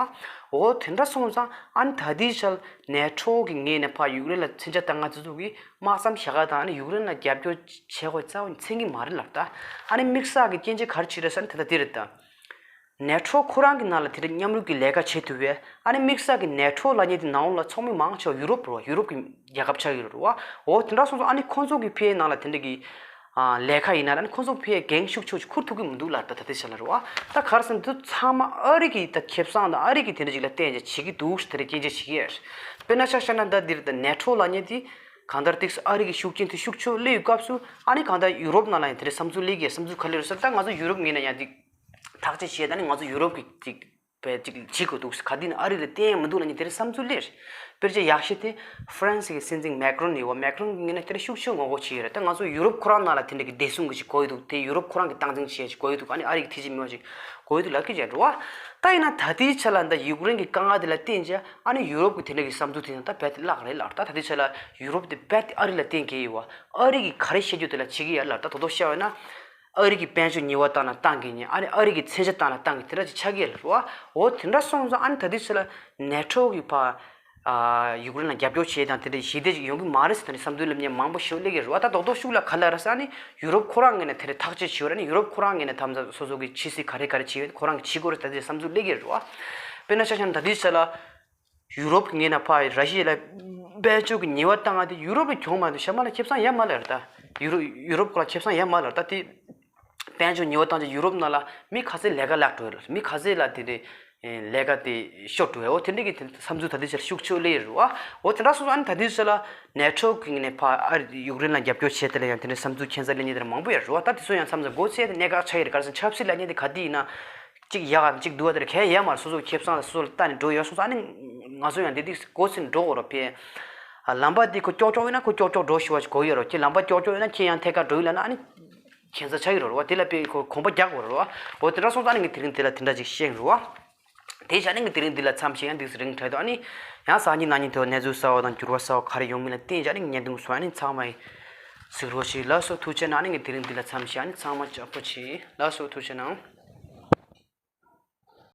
འོ་དེ་འདྲ་སོང་ཙང་ཨ་ནི་ད་ལྟའི་ཆར་ནེ་ཊོ་གི་ངོས་ནས་ཕར་ཡུཀ་རེན་ལ་མཚོན་ཆ་བཏང་མཁན་དེ་ཚོ་གིས་དམག་མཚམས་བཞག་ག་དང་ཨ་ནི་ཡུཀ་རེན་ལ་རྒྱབ་སྐྱོར་བྱེད་དགོས་རྩ་བ་ནས་མཚོན་གྱི་མ་རེད་ལབ། ད་ཨ་ནི་དམིགས་བསལ་གྱི་སྐྱོན་ཆ་ག་རེ་བྱེད་རེད་ཟེར་ན་དེ་ལྟ་དེ་རེད་ད། ནེ་ཊོ་ཁོ་རང་གི་ནང་ལ་དེ་འདྲ་མཉམ་རུབ་ཀྱི་ལས་ཀ་བྱེད་ཐུབ་པས། ཨ་ནི་དམིགས་བསལ་གྱི་ནེ་ཊོ་ལབ་མཁན་དེ་ནང་ལོགས་ལ་ཚོགས་མི་མང་ཆེ་བ་ཡུ་རོབ་རེད་བ། ཡུ་རོབ་ཀྱི་རྒྱལ་ཁབ་ཆགས་ཡོད་རེད་བ། འོ་དེ་འདྲ་སོང་ཙང་ཨ་ནི་ཁོང་ཚོ་གི་ཕར་ནང་ལ་དེ་འདྲ་གི་ཨ་ལས་ཀ་ཡིན་ན་ཨ་ནི་ཁོང་ཚོ་ཕར་འགན་ཤུགས་ཆེ་ཅིག་འཁུར་ཐུབ་ཀྱི་མི་འདུག་ལབ། ད་ད་ལྟའི་ཆ་ལ་རེད་བ། ད་ག་རེ་ཟེར་ན་འདི་ཚང་མ་ཨ་རི་གི་ད་ཁེ་བཟང་དང་ཨ་རི་གི་དེ་འདྲ་ཅིག་ལ་བརྟེན་བྱས་བྱེད་ཀྱི་འདུག་དེ་འདྲ་སྐྱོན་ཆ་བྱེད་ཀྱི་ཡོད། དཔེར་ན་ཆ་བཞག་ན་ད་འདིར་ད་ནེ་ཊོ་ལབ་མཁན་དེ་གང་ལྟར་ཏིག་ཨ་རི་གི་ཤུགས་རྐྱེན་དེ་ཤུགས་ཆེ་སླེབས་ཡོད་སྐབས་སུ་ཨ་ནི་གང་ལྟར་ཡུ་རོབ་ནང་ལ་ཡང་དེ་འདྲ་བསམ་ཚུལ་སླེབས་ཀྱི་ཡོད། བསམ་ཚུལ་ག་རེ་རེད་ཟེར་ན། ད་ང་ཚོ་ཡུ་རོབ་ངོས་ནས་ཡང་ཅིག་ཐག་གཅོད་བྱས། ད་ནི་ང་ཚོ་ཡུ་རོབ་ཀྱི་ཅིག་བས་ཅིག་བྱེད་དགོས་འདུག་ག་དུས་ནས་ཨ་རི་ལ་བརྟེན་ཡ་མི་འདུག་ལབ་མཁན་དེ་འདྲ་བསམ་ཚུལ་སླེབས། དཔེར་བརྗོད་ཡག་ཤོས་དེ་ཧྥ་རན་སི་གི་སྲིད་འཛིན་མེག་རོན་ཡོད་བ། མེག་རོན་གྱི་ངོས་ནས་དེ་འདྲ་ཤུགས་ཆེ་ངོ་རྒོལ་བྱས་ཡོད་རེད། ད་ང་ཚོ་ཡུ་རོབ་ཁོ་རང་ནང་ལ་དེ་འདྲ་གི་བདེ་སྲུང་གི་ཅིག་དགོས་ཡོད་འདུག་དེ་ཡུ་རོབ་ཁོ་རང་གི་སྟངས་འཛིན་བྱས་ཅིག་དགོས་ཡོད་འདུག་ཨ་ནི་ཨ་རི་གི་ཐེ་ཇུས་མེད་པ་ཅིག་དགོས་ཡོད་འདུག་ལབ་ཀྱི་ཡོད་རེད་བ། ད་ཡིན་ན་ད་ལྟའི་ཆ་ལ་ད་ཡུཀ་རེན་གྱི་དཀའ་ངལ་དེ་ལ་བརྟེན་བྱས་ཨ་ནི་ཡུ་རོབ་ཀྱི་དེ་འདྲ་གི་བསམ་ཚུལ་དེ་ཡང་ད་རྦད་དེ་བརླག་རེད་ལབ། ད་ད་ལྟའི་ཆ་ལ་ཡུ་རོབ་དེ་རྦད་དེ་ཨ་རི་ལ་བརྟེན་གྱི་ཡོད་བ། ཨ་རི་གིས་ག་རེ་བཤད་རྒྱུ་དེ་ལ་བྱེད་ཀྱི་ཡོད་ལབ། ད་དོ་དོ་བཤད་པ་ཡིན་ན། ཨ་རི་གི་དཔལ་འབྱོར་ཉེས་པ་བཏང་ན་བཏང་གི་ཉེས། ཨ་ནི་ཨ་རི་གི་མཚོན་ཆ་བཏང་ན་བཏང་གི་དེ་འདྲ་ཅིག་ཆགས་ཀྱི་ཡོད་རེད་བ། འོ་དེ་འདྲ་སོང་ཙང་ཨ་ནི་ད་ལྟའི་ཆ་ལ་ནེ་ཊོ་གི་ཕར་ཨ་ཡུཀ་རེན་ལ་རྒྱབ་སྐྱོར་བྱེད་དང་དེ་འདྲ་ཞི་བདེ་ཅིག་ཡོང་གི་མ་རེད་ཟེར་ད་ནི་བསམ་ཚུལ་སླེབས་མཁན་མང་པོ་ཞིག་སླེབས་ཀྱི་རེད་བ། ད་རྡོག་རྡོག་ཤུགས་ལ་ག་ལ་རེད་ཟེར་ཨ་ནི་ཡུ་རོབ་ཁོ་རང་ངོས་ནས་དེ་འདྲ་ཐག་གཅོད་བྱེད་ཡོད་རེད། ཨ་ནི་ཡུ་རོབ་ཁོ་རང་ངོས་ནས་དམ་ཟབ་སོ་སོ་གི་ཕྱི་སྲིད་ག་རེ་ག་རེ་བྱེད་ཡོད་ཁོ་རང་གིས་བྱེད་དགོས་རེད་ད་དེ་བསམ་ཚུལ་སླེབས་ཀྱི་རེད་བ། དཔེར་ན་ཆ་བཞག་ན་ད་ལྟའི་ཆ་ལ། ཡུ་རོབ་ཀྱི་ངོས་ནས་ཕར་ར་ཤི་ཡ་ལ་དཔལ་འབྱོར་གྱི་ཉེས་པ་བཏང་ཡ་དེ་ཡུ་རོབ་ལ་གྱོང་མ་གཏོགས་གཞན་པ་ལ་ཁེ་བཟང་ཡོད་མ་རེད་ད། ཡུ་རོ་ཡུ་རོབ་ཁོ་ལ་ཁེ་བཟང་ཡོད་མ་རེད་ད། དེ་དཔལ་འབྱོར་ཉེས་པ་བཏང་རྗེས་ཡུ་རོབ་ནང་ལ་མི་ག་ཚད་ལས་ཀ་བརླག་འགྲོ་ཡ་རེད། མི་ག་ཚད་ལ་དེ་འདྲའི་ལས་ཀ་དེ་ཤོར་འགྲོ་ཡ། འོ་དེ་འདྲ་གི་དེ་བསམ་ཚུལ་ད་ལྟའི་ཆར་ཤུགས་ཆེ་སླེབས་ཡོད་རེད་བ། འོ་དེ་འདྲ་སོང་ཙང་ཨ་ནི་ད་ལྟའི་ཆར་ལ་ནེ་ཊོ་གི་ངོས་ནས་ཕར་ཨ་ཡུཀ་རེན་ལ་རྒྱབ་སྐྱོར་བྱས་དེ་ལ་ཡང་དེ་འདྲའི་བསམ་ཚུལ་ཁྱད་མཚར་སླེབས་མཁན་དེ་འདྲ་མང་པོ་ཡོད་རེད་བ། ད་དེ་ཚོ་ཡང་མཚམས་མཚམས་མགོ་ཚོས་ཏེ་གནད་འགག་ཆགས་ཀྱི་རེད། ག་རེ་ཟེར་ན་ཆབ་སྲིད་ལབ་མཁན་དེ་ག་དུས་ཡིན་ན། གཅིག་ཡག་གམ་གཅིག་སྡུག་པ་དེར་གལ་ཡོད་མ་རེད། སོ་སོ་ཁེ་བཟང་ལ་སོ་སོ་ལ་ལྟ་ནས་འགྲོ་ཡོད་སོང་ཙང་ཨ་ནི་ང་ཚོ་ཡང་འདི་འདི་སྒོ་ཕྱེ་འགྲོ་དགོས་རེད་པས། ལམ་པ་འདི་ཁོ་ཀྱོག་ཀྱོག་ཡིན་ན་ཁོ་ཀྱོག་ཀྱོག་འགྲོ་ཞུ་བ་ཞིག་དགོས་ཡོད་རེད། ཁྱེད་ལམ་པ་ཀྱོག་ཀྱོག་ཡིན་ན་ཁྱེད་ཡང་ཐད་ཀར་འགྲོ་ཡིན་ལབ་ན་ཨ་ནི་ཁྱད་མཚར་ཆགས་ཀྱི་རེད་བ། དེ་ལ་དཔེ་ཁོ་གོམ་པ་རྒྱག་དགོས་རེད་བ། འོ་དེ་འདྲ་སོང་ཙང་ཨ་ནི་ངས་དེ་རིང་འདི་ལ་དེ་འདྲ་ཅིག་བཤད་ཀྱི་རེད་བ། དེ་བྱས་ནས་ངས་དེ་རིང་འདི་ལ་མཚམས་བཞག་ཡང་འདི་རིང་བྲལ་དུས་ཨ་ནི་ཡང་སང་ཉིན་གནངས་ཉིན་དུ་གནས་ཚུལ་གསར་བ་དང་འགྱུར་བ་གསར་བ་ག་རེ་ཡོང་མིན་ལ་བརྟེན་བྱས་ཨ་ནི་བརྙན་ཐུང་བཟོ་ཨ་ནི་ཚང་མ་ཡིན་གཟིགས་རོགས་བྱེད། ལགས་སོ་ཐུགས་རྗེ་གནང་། ཨ་ནི་ངས་དེ་རིང་འདི་ལ་མཚམས་བཞག་ཨ་ནི་ཚང་མ་ལྕགས་པོ་བྱེད། ལགས་སོ་ཐུགས་རྗེ་གནང་།